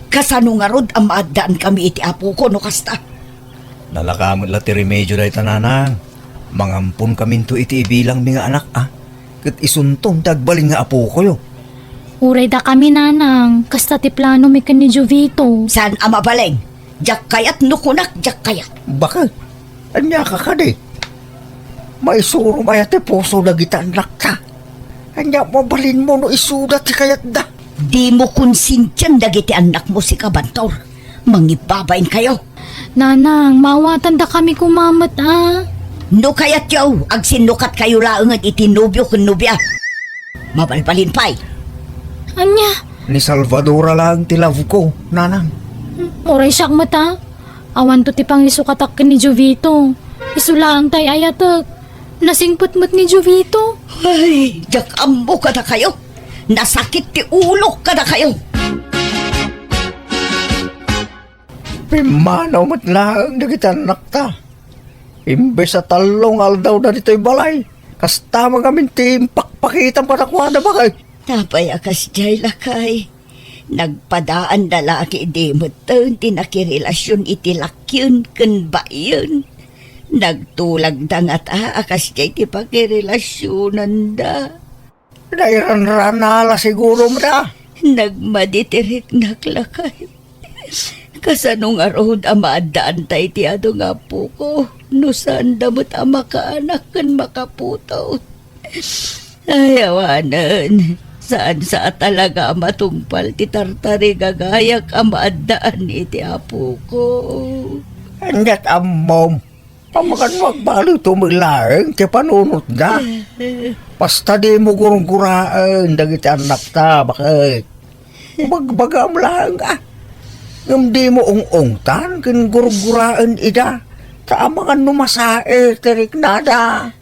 Kasano ngarud a maaddankami iti apoko no kasta? Nalaka met la ti remedio dayta, nanang. Mangamponkaminto iti ibilangmi nga anak, a. Ket isunton ti agbalin nga apokoyo. Uray dakami, nanang, kasta ti planomi ken ni Jovito. Saan a mabalin? Diak kayat no kunak, diak kayat. Bakit? Ania ka kadi? Maisurom aya ti puso dagiti annakta? Ania mabalinmo no isuda ti kayatda? Dimo konsintian dagiti annakmo, sika, Bantor. Mangibbabain kayo. Nanang, maawatandakami koma met, a. No kayatyo, agsinnukat kayo laengen iti nobio ken nobia. Mabalbalin pay. Ania? Ni Salvadora laeng ti love ko, nanang. Uray siak met, a. Awanto ti pangisukatak ken ni Jovito. Isu laeng ti ay-ayatek. Nasingpet met ni Jovito. Ay, diak ammo kadakayo. Nasakit ti ulok kadakayo. Pimmanaw met laeng dagiti annakta. Imbes a tallo nga aldawda ditoy balay, kasta met ngamin ti impakpakitam kadakuada, bakit? Apay a kasdiay, lakay? Nagpadaanda la ket idi metten ti nakirelasion iti lakyen ken baien. Nagtulagda ngata a kasdiay ti pakirelasionanda. Nairanrana la siguro met a. Nagmadi ti riknak, lakay. Kasano ngarud a maaddaanta iti adu nga apoko no saanda met a makaanak ken makaputot? Ay, awanen. Saan sa a talaga a matungpal ti tartarigagayak a maaddaan iti apoko. Aniat ammom? Amangan no agbalito met laeng ti panunotda. Basta dimo gurguraen dagiti annakta, bakit? Bagbagam laeng, a. Ngem dimo ung-ungtan ken gurguraen ida, ta amangan no masae ti riknada.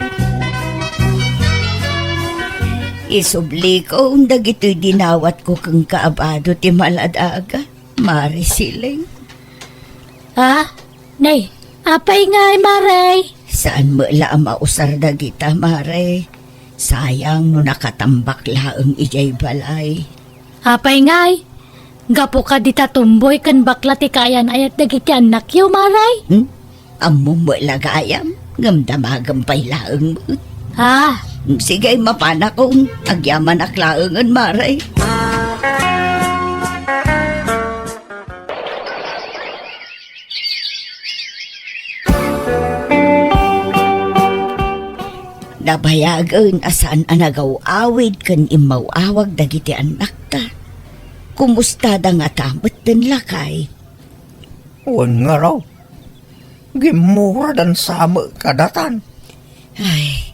Isublikon dagitoy dinawatko kenka a bado ti maladaga, Mare Siling. Ah, nay, apay ngay, Mare? Saan met la a mausar dagita, Mare? Sayang no nakatambak laeng idiay balay. Apay ngay? Gapu kadi ta tumboy ken bakla ti kaayan-ayat dagiti annakyo, Mare? Hmm? Ammom met la gayam, ngem damagem pay laeng met. Ah. Sige, mapanakon. Agyamanak laengen, Mare. Nabayagen a saan a nagaw-awid ken immaw-awag dagiti annakta. Kumustada ngata metten, lakay? Wen ngarud, gimmuradan sa met kadatan. Ay,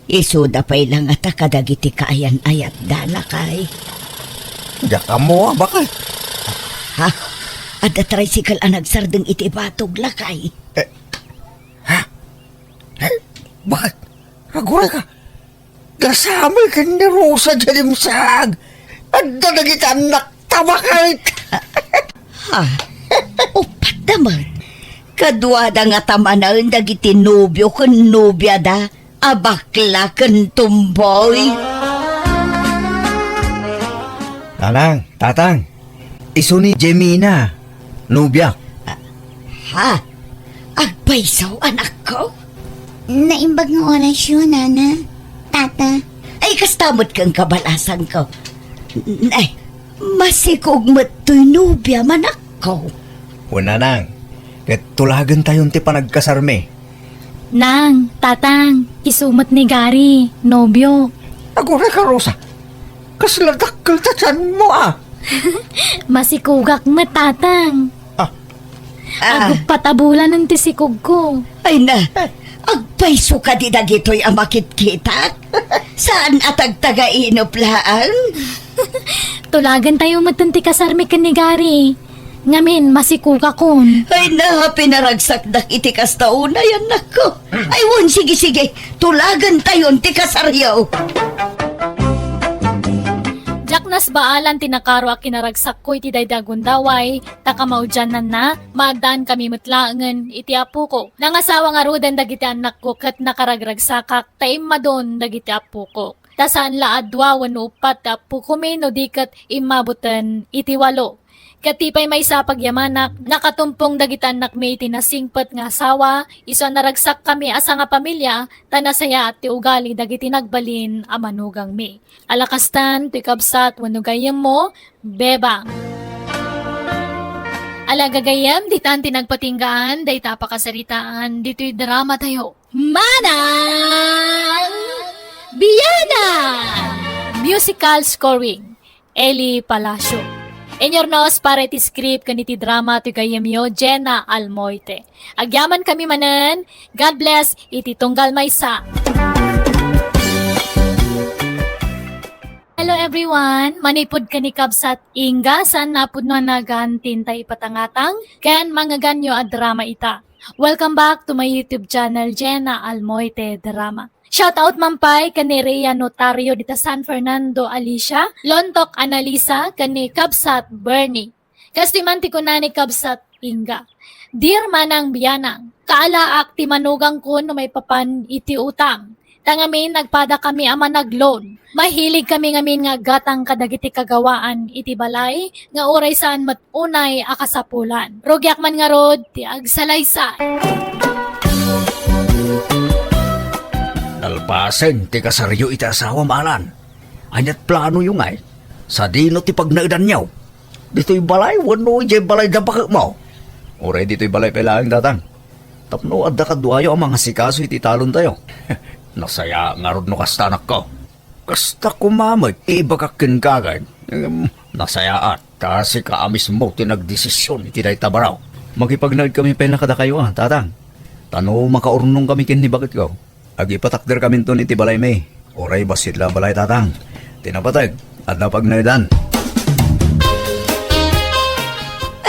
isuda pay la ngata kadagiti kaayan-ayatda, lakay. Diak ammo a bakit. Ha? Adda tricycle a nagsardeng iti batog, lakay. Eh, ha? Eh, bakit? Aguray ka? Dasami ken ni Rosa diay dimsaag. Adda dagiti annakta, bakit? Ha? Uppat da met. Kaduada ngata manen dagiti nobio ken nobiada a bakla ken tumboy. Nanang, tatang, isu ni Jemina, nobiak. Ah, ha? Agpayso, anakko? Naimbag nga orasyo, nana, tata. Ay, kasta met ken kabalasangko. N-, ay, masikog met toy nobiam, anakko. Wen, nanang, ket tulagentayon ti panagkasarmi. Nang, tatang, isu met ni Gary, nobio. Aguray ka, Rosa. Kasla dakkel ta tianmo, a. Masikogak met, tatang. Ah. Ah. Aguppat a bulanen ti sikogko. Ay na, agpayso kadi dagitoy a makitkitak? Saan a tagtagainep laeng? Tulagentayo metten ti kasarmi ken ni Gary. Ngamin, masikugakon. Ay na, pinaragsakdak iti kasta unay, annakko. Ay, wen, sige, sige, tulagentayon ti kasaryo. Diak nasbaalan ti nakaro a kinaragsakko iti daydi a gundaway, ta kamaudiannanna, maaddankami met laengen iti apoko. Nangasawa ngaruden dagiti annakko ket nakaragragsakak ta immadon dagiti apoko. Ta saan la a dua wenno uppat ti appokomi no di ket immaboten iti walo. Ket ti pay maysa a pagyamanak, nakatumpong dagiti annakmi iti nasingpet nga asawa, isu a naragsakkami a sangapamilia, ta nasayaat ti ugali dagiti nagbalin a manugangmi. Ala kastan, toy kabsat wenno gayyemmo, Bebang. Ala gagayyem, ditan ti nagpatinggaan, dayta a pakasaritaan, ditoy dramatayo. Manang Biana! Musical scoring, Eli Palacio. Inyurnos para iti script ken iti drama ti gayyemyo, Jenna Almoite. Agyamankami manen, God bless iti tunggal maysa. Hello everyone! Manipud ken ni Kabsat Inga, saan a pudno a nagan ti intay ipatangatang ken mangngeganyo a drama ita. Welcome back to my YouTube channel, Jenna Almoite Drama. Shout out man pay ken ni Rhea Notario dita San Fernando, Alicia, Lontok Analisa, ken ni Kabsat Bernie. Kastoy man ti kuna ni Kabsat Inga, "Dear Manang Bianang, kaalaak ti manugangko no maipapan iti utang. Ta ngamin, nagpadakami a managloan. Mahiligkami ngamin nga aggatang kadagiti kagawaan iti balay nga uray saan met unay a kasapulan. Rugiak man ngarud ti agsalaysay." Nalpasen ti kasaryo iti asawam, Alan. Aniat planoyo ngay? Sadino ti pagnaedanyo? Ditoy balay wenno idiay balay da baketmo? Uray ditoy balay pay laeng, Tatang. Tapno adda kaduayo a mangasikaso iti talontayo. Nasayaat ngarud no kasta, anakko. Kasta koma met ti ibagak kenka, ken, em, nasayaat ta sika a mismo ti nagdesisyon iti dayta baro. Makipagnaed kami pay na kadakayo, a, Tatang. Ta no makaurnong kami ken ni baketko, agipatakder kaminton iti balaymi. Uray bassit la a balay, Tatang. Ti napateg, adda pagnaedan.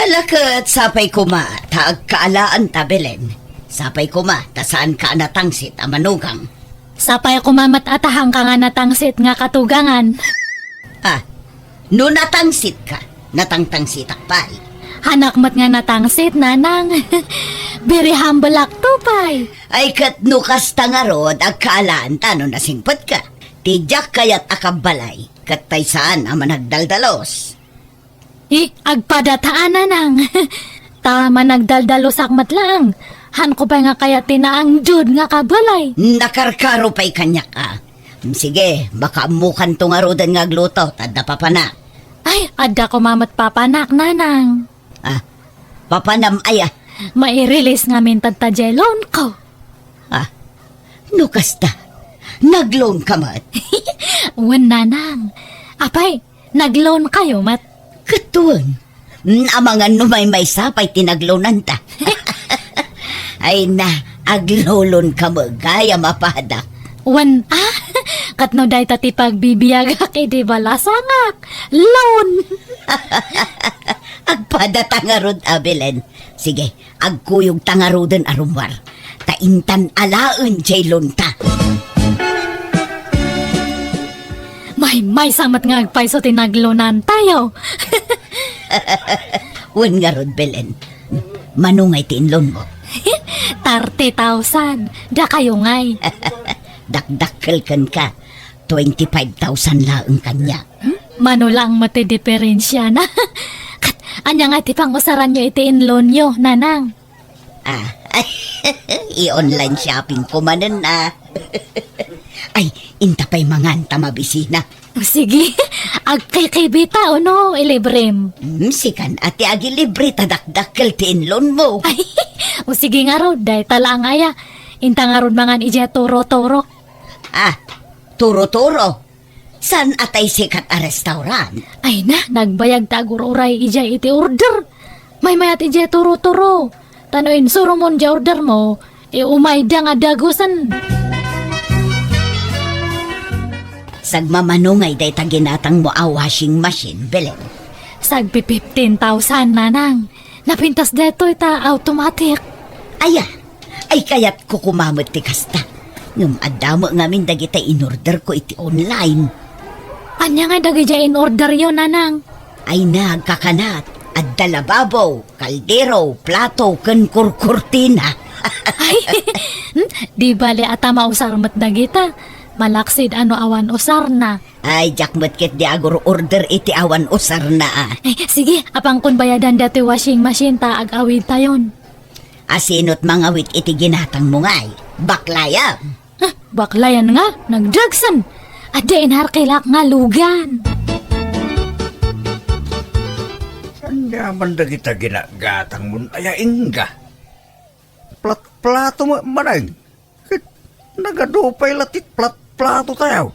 Ala ket, sapay koma ta agkaalaanta, Belen. Sapay koma ta saanka a natangsit a manugang. Sapay koma met a ta saanka nga natangsit nga katugangan. Ah, no natangsitka, natangtangsitak pay. Saanak met nga natangsit, Nanang. Very humble-akto pay. Ay, ket no kasta ngarud, agkaalaanta no nasingpetka. Ti diak kayat a kabbalay, ket pay saan a managdaldalos. I, agpada ta, Nanang. Ta managdaldalusak met laeng. Saanko pay nga kayat ti naangdud nga kabalay. Nakarkaro pay kaniak, a. Sige, makaammokanto ngaruden nga agluto, ta adda papanak. Ay, adda koma met papanak, Nanang. Ah, papanam aya? Mairilis ngamin ta diay loanko. Ah, no kasta, nagloanka met? Wen, Nanang. Apay, nagloankayo met? Ket wen, amangan no maymaysa pay ti nagloananta. Ay na, agloloanka met gayam a pada. Wen, a? Ket no dayta ti pagbibiagak idi balasangak, loan. Agpadata ngarud a, Belen. Sige, agkuyogta ngaruden a rummuar. Ta intan alaen diay loanta. Maymaysa met nga agpayso ti nagloanantayo. Wen ngarud, Belen. Mano ngay ti inloanmo? Thirty thousand. Dakayo ngay. Dakdakkel kenka. Twenty-five thousand laeng kaniak. Hmm? Mano laeng met ti diferensiana. Ket ania ngay ti pangusaranyo iti inloanyo, Nanang? Ah, i-online shopping ko manen, a. Ay, inta pay mangan ta mabisina. Sige, agkikibita, o no, ilibrem. Hmm, sikan a ti agilibre ta dakdakkel ti inloanmo. Ay, o sige ngarud, dayta laeng aya. Inta ngarud mangan idiay Turo-Turo. Ah, Turo-Turo? Saan a tay sikat a restaurant? Ay na, nagbayag ta agur-uray idiay iti order. Maymayat idiay Turo-Turo. Ta no insuromon diay ordermo, e, umayda nga dagusen. Sagmamano ngay dayta ginatangmo a washing machine, Belen? Tagpi fifteen thousand, nanang. Napintas daytoy ta automatic. Aya, ay kayatko koma met ti kasta. Ngem adda met ngamin dagita in-orderko iti online. Ania ngay dagidiay in-orderyo, nanang? Ay nagkakanat, adda lababo, kaldero, plato, ken kurkurtina. Ay, hmm, di bale a ta mausar met dagita. Malaksid a no awan usarna. Ay, diak met ketdi agur-order iti awan usarna, a. Ay, sige, apankon bayadan datoy washing machine ta ag-awidtayon. Asino ti mangawit iti ginatangmo ngay? Baklayam. Ah, baklayan nga, nagdagsen. Adda inharkilak nga lugan. Ania man dagita ginagatangmon aya, ingga? Plat-, plato met manen. Ket nagadu pay la ti plat-, plato tayo.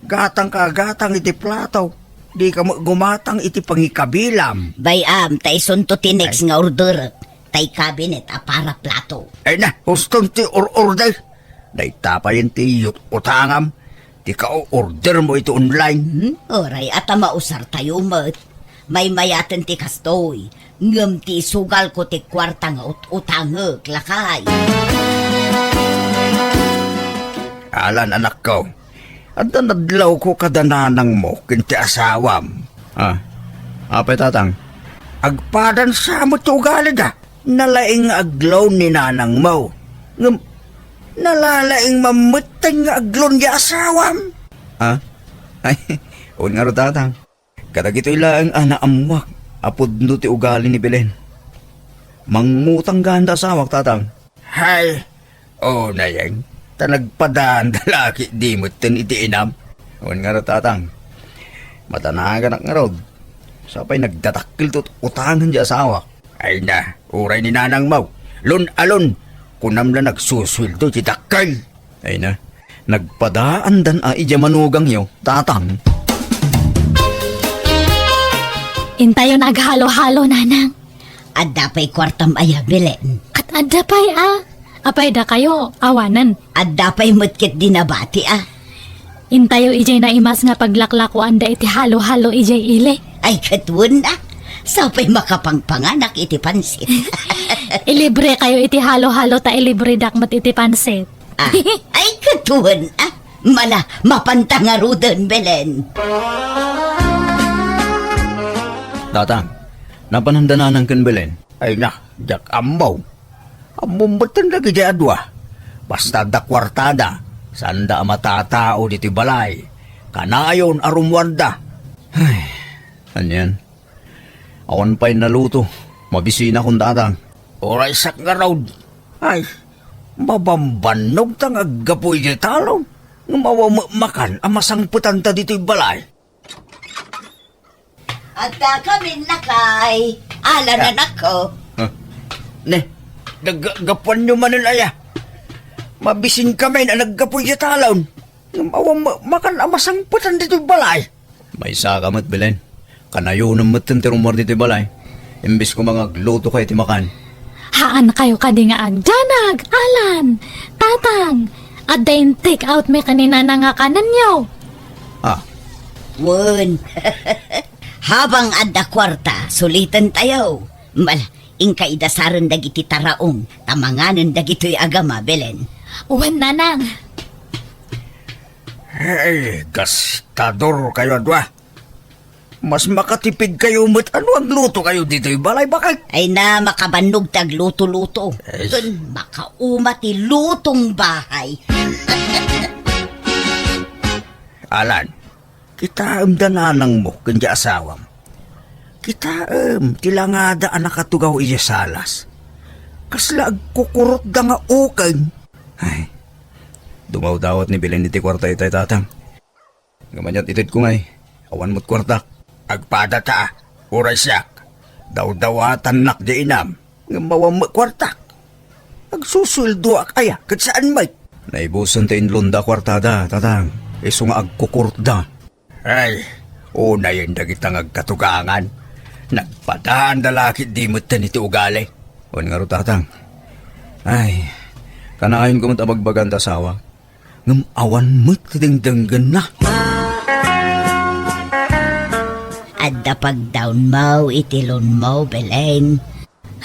Gatangka a gatang iti plato. Dika met gumatang iti pangikabilam. Bay-am, ta isunto ti next nga orderek. Tay cabinet a para plato. Ay na, huston ti or-order. Dayta payen ti ut-utangam, ti ka-ordermo iti online. Hmm? Uray a ta mausartayo met. Maymayaten ti kastoy, ngem ti isugalko ti kuarta nga ut-utangek, lakay. Alan, anakko, adda nadlawko kada nanangmo ken ti asawam. Ah, apay, tatang? Agpadan sa met ti ugalida. Nalaing nga agloan ni nanangmo. Ngem, nalalaing man metten nga agloan ti asawam. Ah? Ay, wen ngarud, tatang. Kadagitoy laeng a naammuak a pudno ti ugali ni Belen. Mangngutang gayam ti asawak, tatang. Hay, unayen, ta nagpadaanda la ketdi metten iti inam. Wen ngarud, tatang. Madanaganak ngarud. Sapay nagdadakkel ti utangen ti asawak. Ay na, uray ni nanangmo. Lon-alon, kunam la nagsusueldo ti dakkel. Ay na, nagpadaandan a idiay manugangyo, tatang. Intayon aghalo-halo, nanang. Adda pay kuartam aya, Belen? Ket adda pay, a. Apay dakayo, awanen. Adda pay met ketdi nabati, a. Intayo idiay naimas nga paglaklakuanda iti halo-halo idiay ili. Ay, ket wen, a. Sapay makapangpanganak iti pansit. Ilibre kayo iti halo-halo ta ilibredak met iti pansit. Ah, ay, ket wen, a. Mala, mapanta ngaruden, Belen. Tatang, napananda nanang ken Belen? Ay na, diak ammo. Ammom metten dagiti a dua. Basta adda kuartada, saanda a matatao ditoy balay. Kanayon a rummuarda. Ay, anian? Awan pay naluto. Mabisinakon, tatang. Uray siak ngarud. Ay, mabambannogta nga aggapu idiay talon. Ngem awan met makan a masangpetanta ditoy balay. Adda kamin, lakay. Ala, ah, nanakko. Ah. Ne, naggapuanyo manen aya. Mabisin kami a naggapu iti talon. Ngem awan ma-, makan a masangpetan ditoy balay. Maysa ka met, Belen. Kanayonem metten ti rummuar ditoy balay. Imbes koma nga aglutoka iti makan. Haan kayo kadi nga agdanag, Alan, Tatang. Adda in-take out mi ken ni Nana nga kanenyo. Ah. Wen. Habang adda kuarta, suliten tayo. Mal, inka idasaren dagiti taraon, ta manganen dagitoy agama, Belen. Wen, Nanang. Hey, gastador kayo a dua. Mas makatipid kayo met a no agluto kayo ditoy balay, bakit? Ay na, makabannog ti agluto-luto. Ay. Ken makauma ti lutong bahay. Alan, kitaem da nanangmo ken ti asawam. Kitaem ti langada a nakatugaw idiay salas. Kasla agkukurotda nga ukeng. Ay, dumawdawat ni Belen iti kuarta itay, Tatang. Ngem aniat itedko ngay, awan met kuartak. Agpadata, uray siak. Dawdawatannak di inam, ngem awan met kuartak. Agsusueldoak aya, ket saan met? Naibusen ti inlonda a kuartada, Tatang. Isu nga agkukurotda. Ay, unayen dagita nga agkatugangan. Nagpadaanda la ketdi metten iti ugali. Wen ngarud, Tatang. Ay, kanayonko met a bagbagaan ti asawak. Ngem awan met ti dengdenggenna. Adda pagdawnmo iti loanmo, Belen.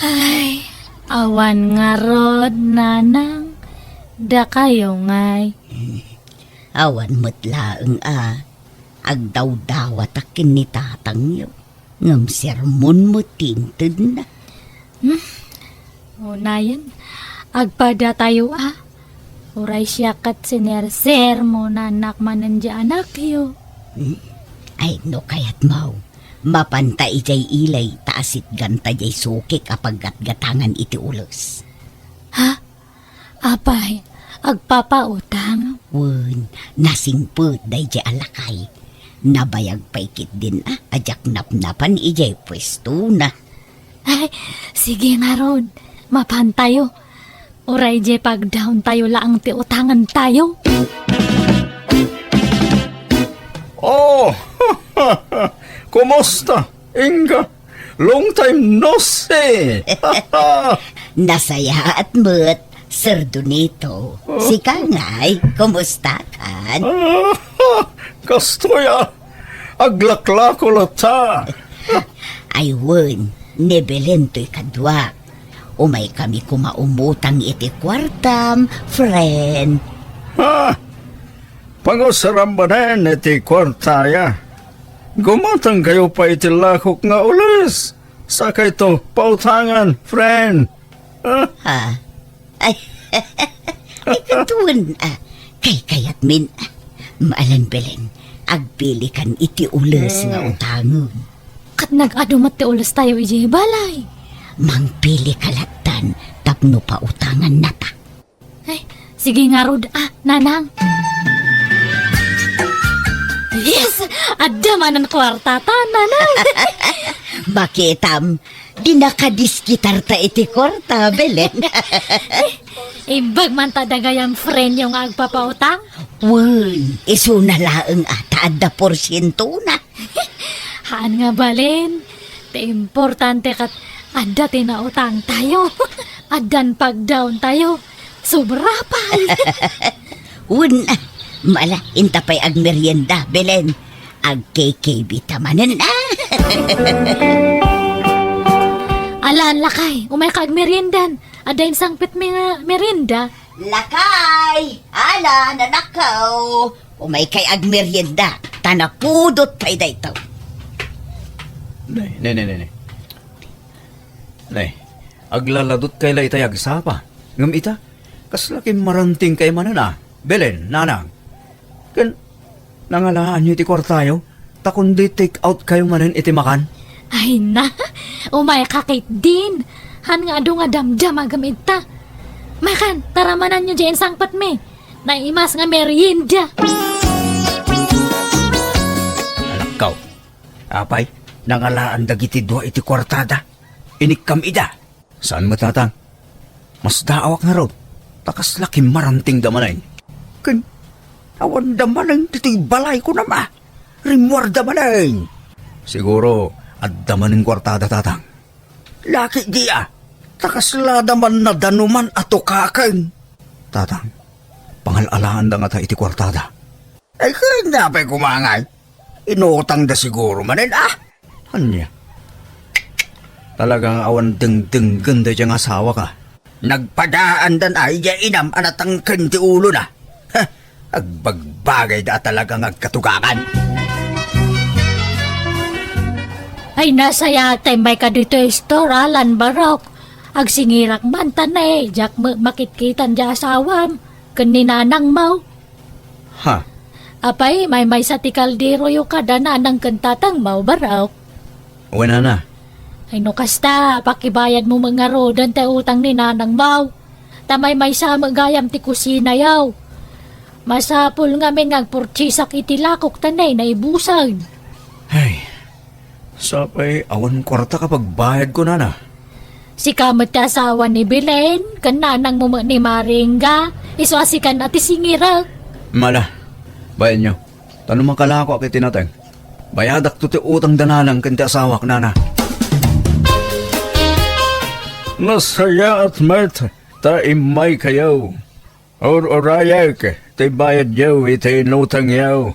Ay, awan ngarud, nanang. Dakayo ngay. Awan met laeng a agdawdawatak ken ni tatangyo, ngem sermon met ti intedna. Hmm? Unayen, agpadatayo a. Uray siak ket sinersermonanak manen diay anakyo. Hmm? Ay, no kayatmo, mapanta idiay ili ta asitganta diay sukik a paggatgatangan iti ules. Ha? Apay, agpapautang? Wen, nasingpet daydiay a lakay. Nabayag pay ketdin a, a diak napnapan idiay puestona. Ay, sige ngarud, mapantayo. Uray diay pagdawntayo laeng ti utangentayo. Oh, kumusta? Inga, long time no see. Nasayaat met, Sir Donito. Oh. Sika ngay, kumusta kan? Ah, kastoy a, aglaklako latta. Ay wen, ni Belen toy kaduak. Umay kami koma umutang iti kuartam, friend. Ha? Pangusaram manen iti kuartaya. Gumatangkayo pay iti lakok nga ules. Sakayto, pautangan, friend. Ah. Ha? Ay, ay, kaduan, ah. Kaykayatmin, ah. Maalan, Belen, agpilikan iti ules nga Hmm. utangen. Ket nag-adu met ti ulestayo idiay balay. Mangpilika lattan tapno pautangannata. Ay, sige ngarud, ah, nanang. Yes! Adda manen kuartata, nanang. Makitam, dinaka diskitarta iti kuarta, Belen. Imbag man ta dagayam friendyo nga agpapautang? Wen, isuna laeng a ta adda porsientona. Haan nga balin. Ti importante ket adda ti nautangtayo. Addan pagdawntayo. Sobra pay. Wen, mala, inta pay agmerienda, Belen. Agkikibita manen, ah. Alan, lakay, umayka agmeriendan. Adda insangpetmi nga merienda. Lakay, Alan, anakko. Umaykay agmerienda, ta napudot pay daytoy. Nay, nay, nay, nay, nay. Nay, aglaladutkay la itay agsapa. Ngem ita, kasla kimmarantingkay manen a. Belen, nanang. Ken, nangalaanyo iti kuartayo? Ta kundi take out kayo manen iti makan? Ay na, umayka ketdin. Haan nga adu nga damdamagem ita. Makan, taramananyo diay insangpetmi. Naimas nga merienda. Alakkaw. Apay, nangalaan dagiti dua iti kuartada. Inikkam ida. Saan met, Tatang? Masdaawak ngarud, ta kasla kimmarantingda manen. Ken, awanda manen ditoy balay, kunam a. Rimmuarda manen. Siguro, adda manen kuartada, Tatang. Laki di a, ta kaslada man nadanuman a tukaken. Tatang, pangal-alaanda ngata iti kuartada. Ay, ken apay koma ngay? Inutangda siguro manen, ah? Ania? Talaga nga awan dengdenggen daydiay nga asawak a. Nagpadaandan ay diay inam a natangken ti ulona. Ha, agbagbagayda a talaga nga agkatugakan. Ay, nasayaat ta immayka ditoy store, Alan, barok. Agsingirak man ta ne, diak met makitkitan diay asawam ken ni nanangmo. Ha? Apay, maymaysa ti kalderoyo kada nanang ken tatangmo, barok. Wen, nana. Ay, no kasta, pakibayadmo met ngaruden ti utang ni nanangmo. Ta maymaysa met gayam ti kusinayo. Masapul ngamin nga agpurtiesak iti lakok ta ne, naibusen. Ay, sapay, awan kuarta a pagbayadko, nana. Sika met ti asawa ni Belen, ken nanangmo met ni Maringga, isu a sikan a ti singirek. Mala, bayanyo. Ta no makalakoak iti nateng, bayadakto ti utang da nanang ken ti asawak, nana. Nasayaat met ta immaykayo. Ur-urayek ti bayadyo iti inutangyo.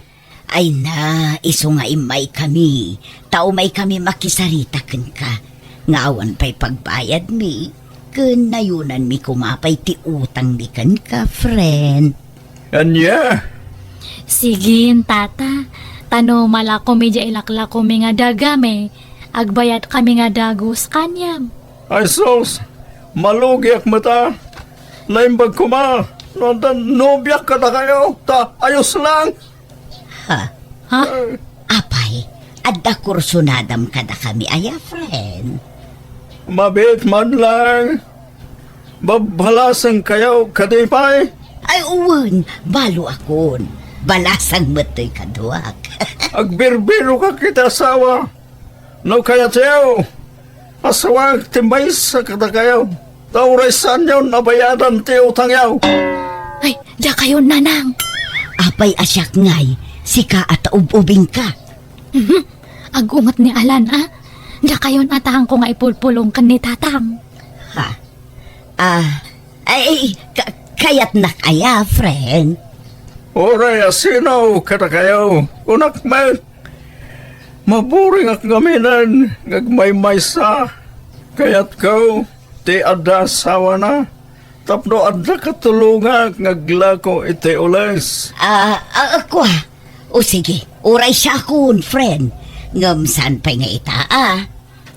Ay na, isu nga immaykami, ta umaykami makisarita kenka, nga awan pay pagbayadmi, ken nayunanmi koma pay ti utangmi kenka, friend. Ania? Sige, tata. Ta no malakomi diay ilaklakomi nga dagami, agbayadkami nga dagus kaniam. Ay sus, malugiak met a. Naimbag koma, no adda nobiak kadakayo, ta ayos lang. Ha? Ha? Apay, adda kursunadam kadakami aya, friend? Mabiit man lang. Babbalasangkayo kadi pay? Ay, wen, balo akon. Balasang met toy kaduak. Agbirbirokak iti asawa. No kayatyo, asawak ti maysa kadakayo. Ta uray saanyo a bayadan ti utangyo. Ay, dakayo, nanang. Apay a siak ngay, sika a taub-ubingka. Mhm. Agunget ni Alan, a. Dakayon a taangko nga ipulpulong ken ni tatang. Ha? Ah, ay, ka-, kayatnak aya, friend? Uray a sino kadakayo, kunak met. Maburingak ngaminen nga agmaymaysa. Kayatko ti adda asawana tapno adda katulongak nga aglako iti ules. Ah, ah, kua. O sige, uray siakon, friend. Ngem saan pay nga ita, a?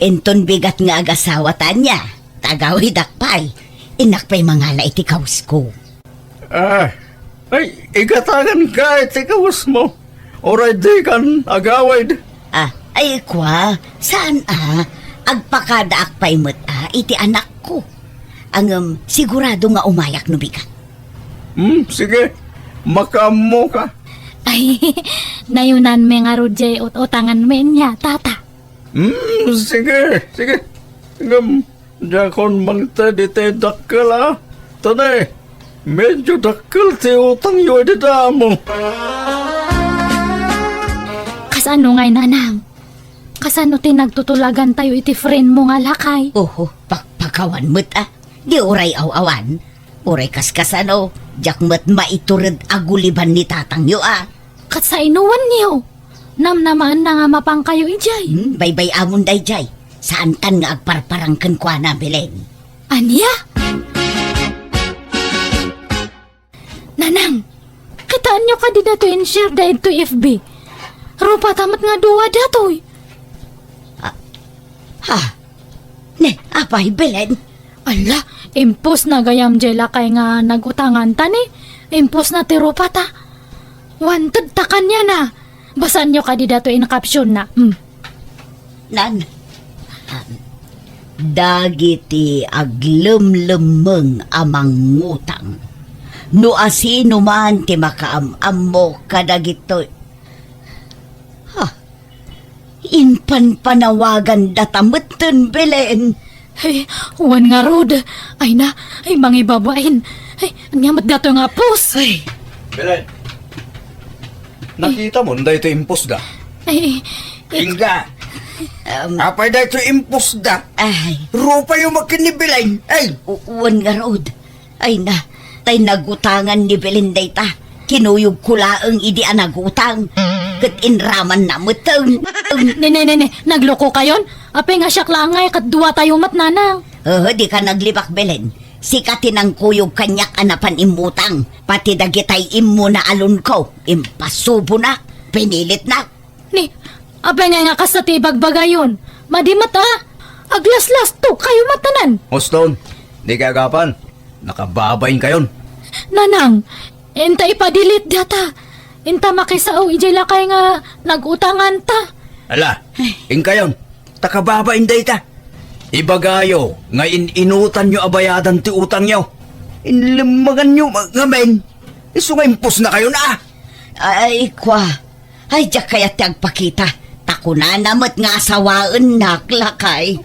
Inton bigat nga agasawa ta ania, ta agawidak pay. Innak pay mangala iti kawsko. Ah, ay, igatanganka iti kawesmo. Uray dikan agawid. Ah, ay, kua, saan a? Agpakadaak pay met a iti anakko. Ngem, sigurado nga umayak no bigat. Hmm, sige. Makaammoka. Ay, nayunanmi ngarud diay ut-utanganmi ania, tata. Hmm, sige, sige. Ngem, diakon mangted iti dakkel a. Ta ne, medyo dakkel ti utangyo idi damo. Kasano ngay, nanang? Kasano ti nagtutulagantayo iti friendmo nga lakay? Oho, pakpakawan met a. Di uray aw-awan. Uray kaskasano, diak met maitured a guliban ni tatangyo a. Ket sainowanyo? Namnamaenna nga mapankayo idiay. Hmm, baybay-amon daydiay. Saantan nga agparparang kenkuana, Belen. Ania? Nanang, kitaenyo kadi datoy in-share daytoy F B? Rupata met nga dua datoy. Ah, ha? Ne, apay, Belen? Ala, impostna gayam diay lakay nga nag-utanganta ni. Impostna ti rupata. Wanted ta kaniana. Basaanyo kadi datoy in captionna. Hmm. Nan, dagiti aglemlemmeng a mangngutang. No asinoman ti makaam-ammo kadagitoy. Ha? Impanpanawagandata metten, Belen. Ay, wen ngarud. Ay na, ay, mangibabain. Ay, ania met datoy nga post? Ay. Belen, nakitam daytoy impostda? Ay, ay, Inga. Um, Apay daytoy impostda? Ay. Rupayo met ken ni Belen. Ay. U-, wen ngarud. Ay na, tay nagutangan ni Belen dayta. Kinuyogko laeng idi a nagutang. Ket inramanna metten. Ne, ne, ne, ne, naglokokayon? Apay nga siak laeng ngay ket duatayo met, nanang? Haa, dika naglibak, Belen. Sika ti nangkuyog kaniak a napan immutang. Pati dagitay immuna a loanko, impasubonak. Pinilitnak. Ni, apay ngay nga kasta ti ibagbagayon? Madi met a. Aglaslastokayo met tanan. Uston, dika agapan. Nakababainkayon. Nanang, inta ipa-delete data. Inta makisao idiay lakay nga nag-utanganta. Ala, inkayon. Ta kababain dayta. Ibagayo nga in-inutanyo a bayadan ti utangyo. Inlemmeganyo ma-, ngamin. Isu nga impostnakayon a. Ay, kua. Ay, diak kayat ti agpakita. Ta kunana met nga asawaennak, lakay.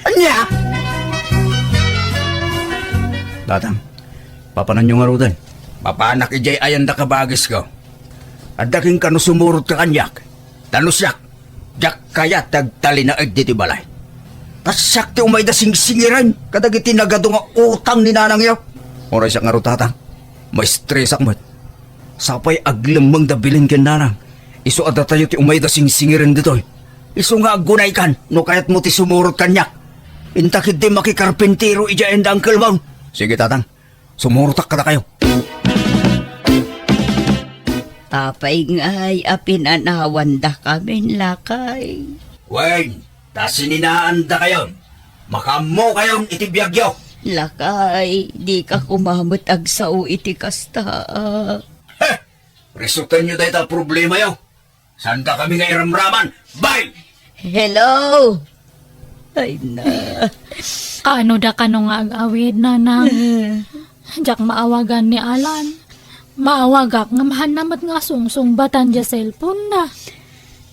Ania? Tatang, papananyo ngaruden? Mapanak idiay ayan da kabagisko. Adda kenka no sumurotka kaniak. Ta no siak, diak kayat ti agtalinaed ditoy balay. Ta siak ti umayda singsingiren kadagiti nagadu nga utang ni nanangyo. Uray siak ngarud, tatang, maestresak met. Sapay aglemmeng da Belen ken nanang, Isu a datayo ti umayda singsingiren ditoy. Isu nga aggunaykan no kayatmo ti sumurot kaniak. Inta ketdi makikarpintero idiay ayan da Uncle Mon. Sige, Tatang. Sumurotak kadakayo. Apay ngay a pinanawandakamin, lakay? Wen, ta sininaandakayon. Makaammokayon iti biagyo. Lakay, dika koma met agsao iti kasta. Heh! Resutenyo dayta a problemayo. Saandakami nga iramraman. Bye! Hello! Ay na. Kaano da kano nga ag-awid, nanang? Diak maawagan ni Alan. Maawagak ngem haanna met nga sungsungbatan diay cellphone na.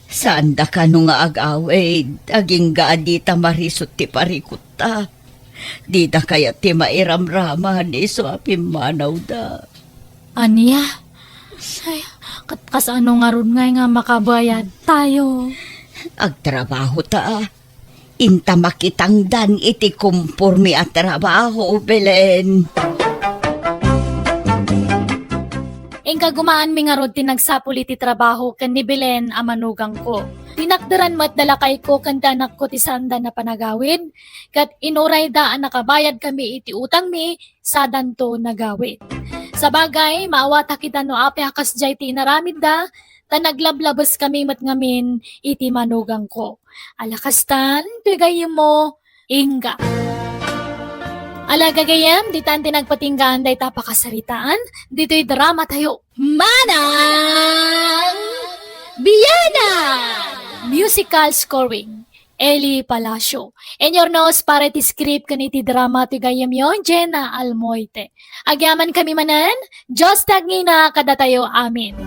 Saanda kano nga ag-awid, agingga a dita marisut ti parikutta. Dida kayat ti mairamraman isu a pimmanawda. Ania? Ay, ket kasano ngarud ngay nga makabayadtayo? Agtrabaho ta. Inta makitangdan iti komporme a trabaho, Belen. Inka gumaanmi ngarud ti nagsapul iti trabaho ken ni Belen a manugangko. Tinakderan met da lakayko ken da anakko ti saandan a panagawid, ket inurayda a nakabayadkami iti utangmi sadanto nagawid. Sabagay, maawatak ida no apay a kasdiay ti inaramidda, ta naglablabeskami met ngamin iti manugangko. Ala kastan, ti gayyemmo, ingga. Ala gagayyem, ditan ti nagpatinggaan dayta a pakasaritaan, ditoy dramatayo. Manang Biana! Musical scoring, Eli Palacio. Inurnos para iti script ken iti drama ti gayyemyo, Jenna Almoite. Agyamankami manen, Dios ti agngina kadatayo amin.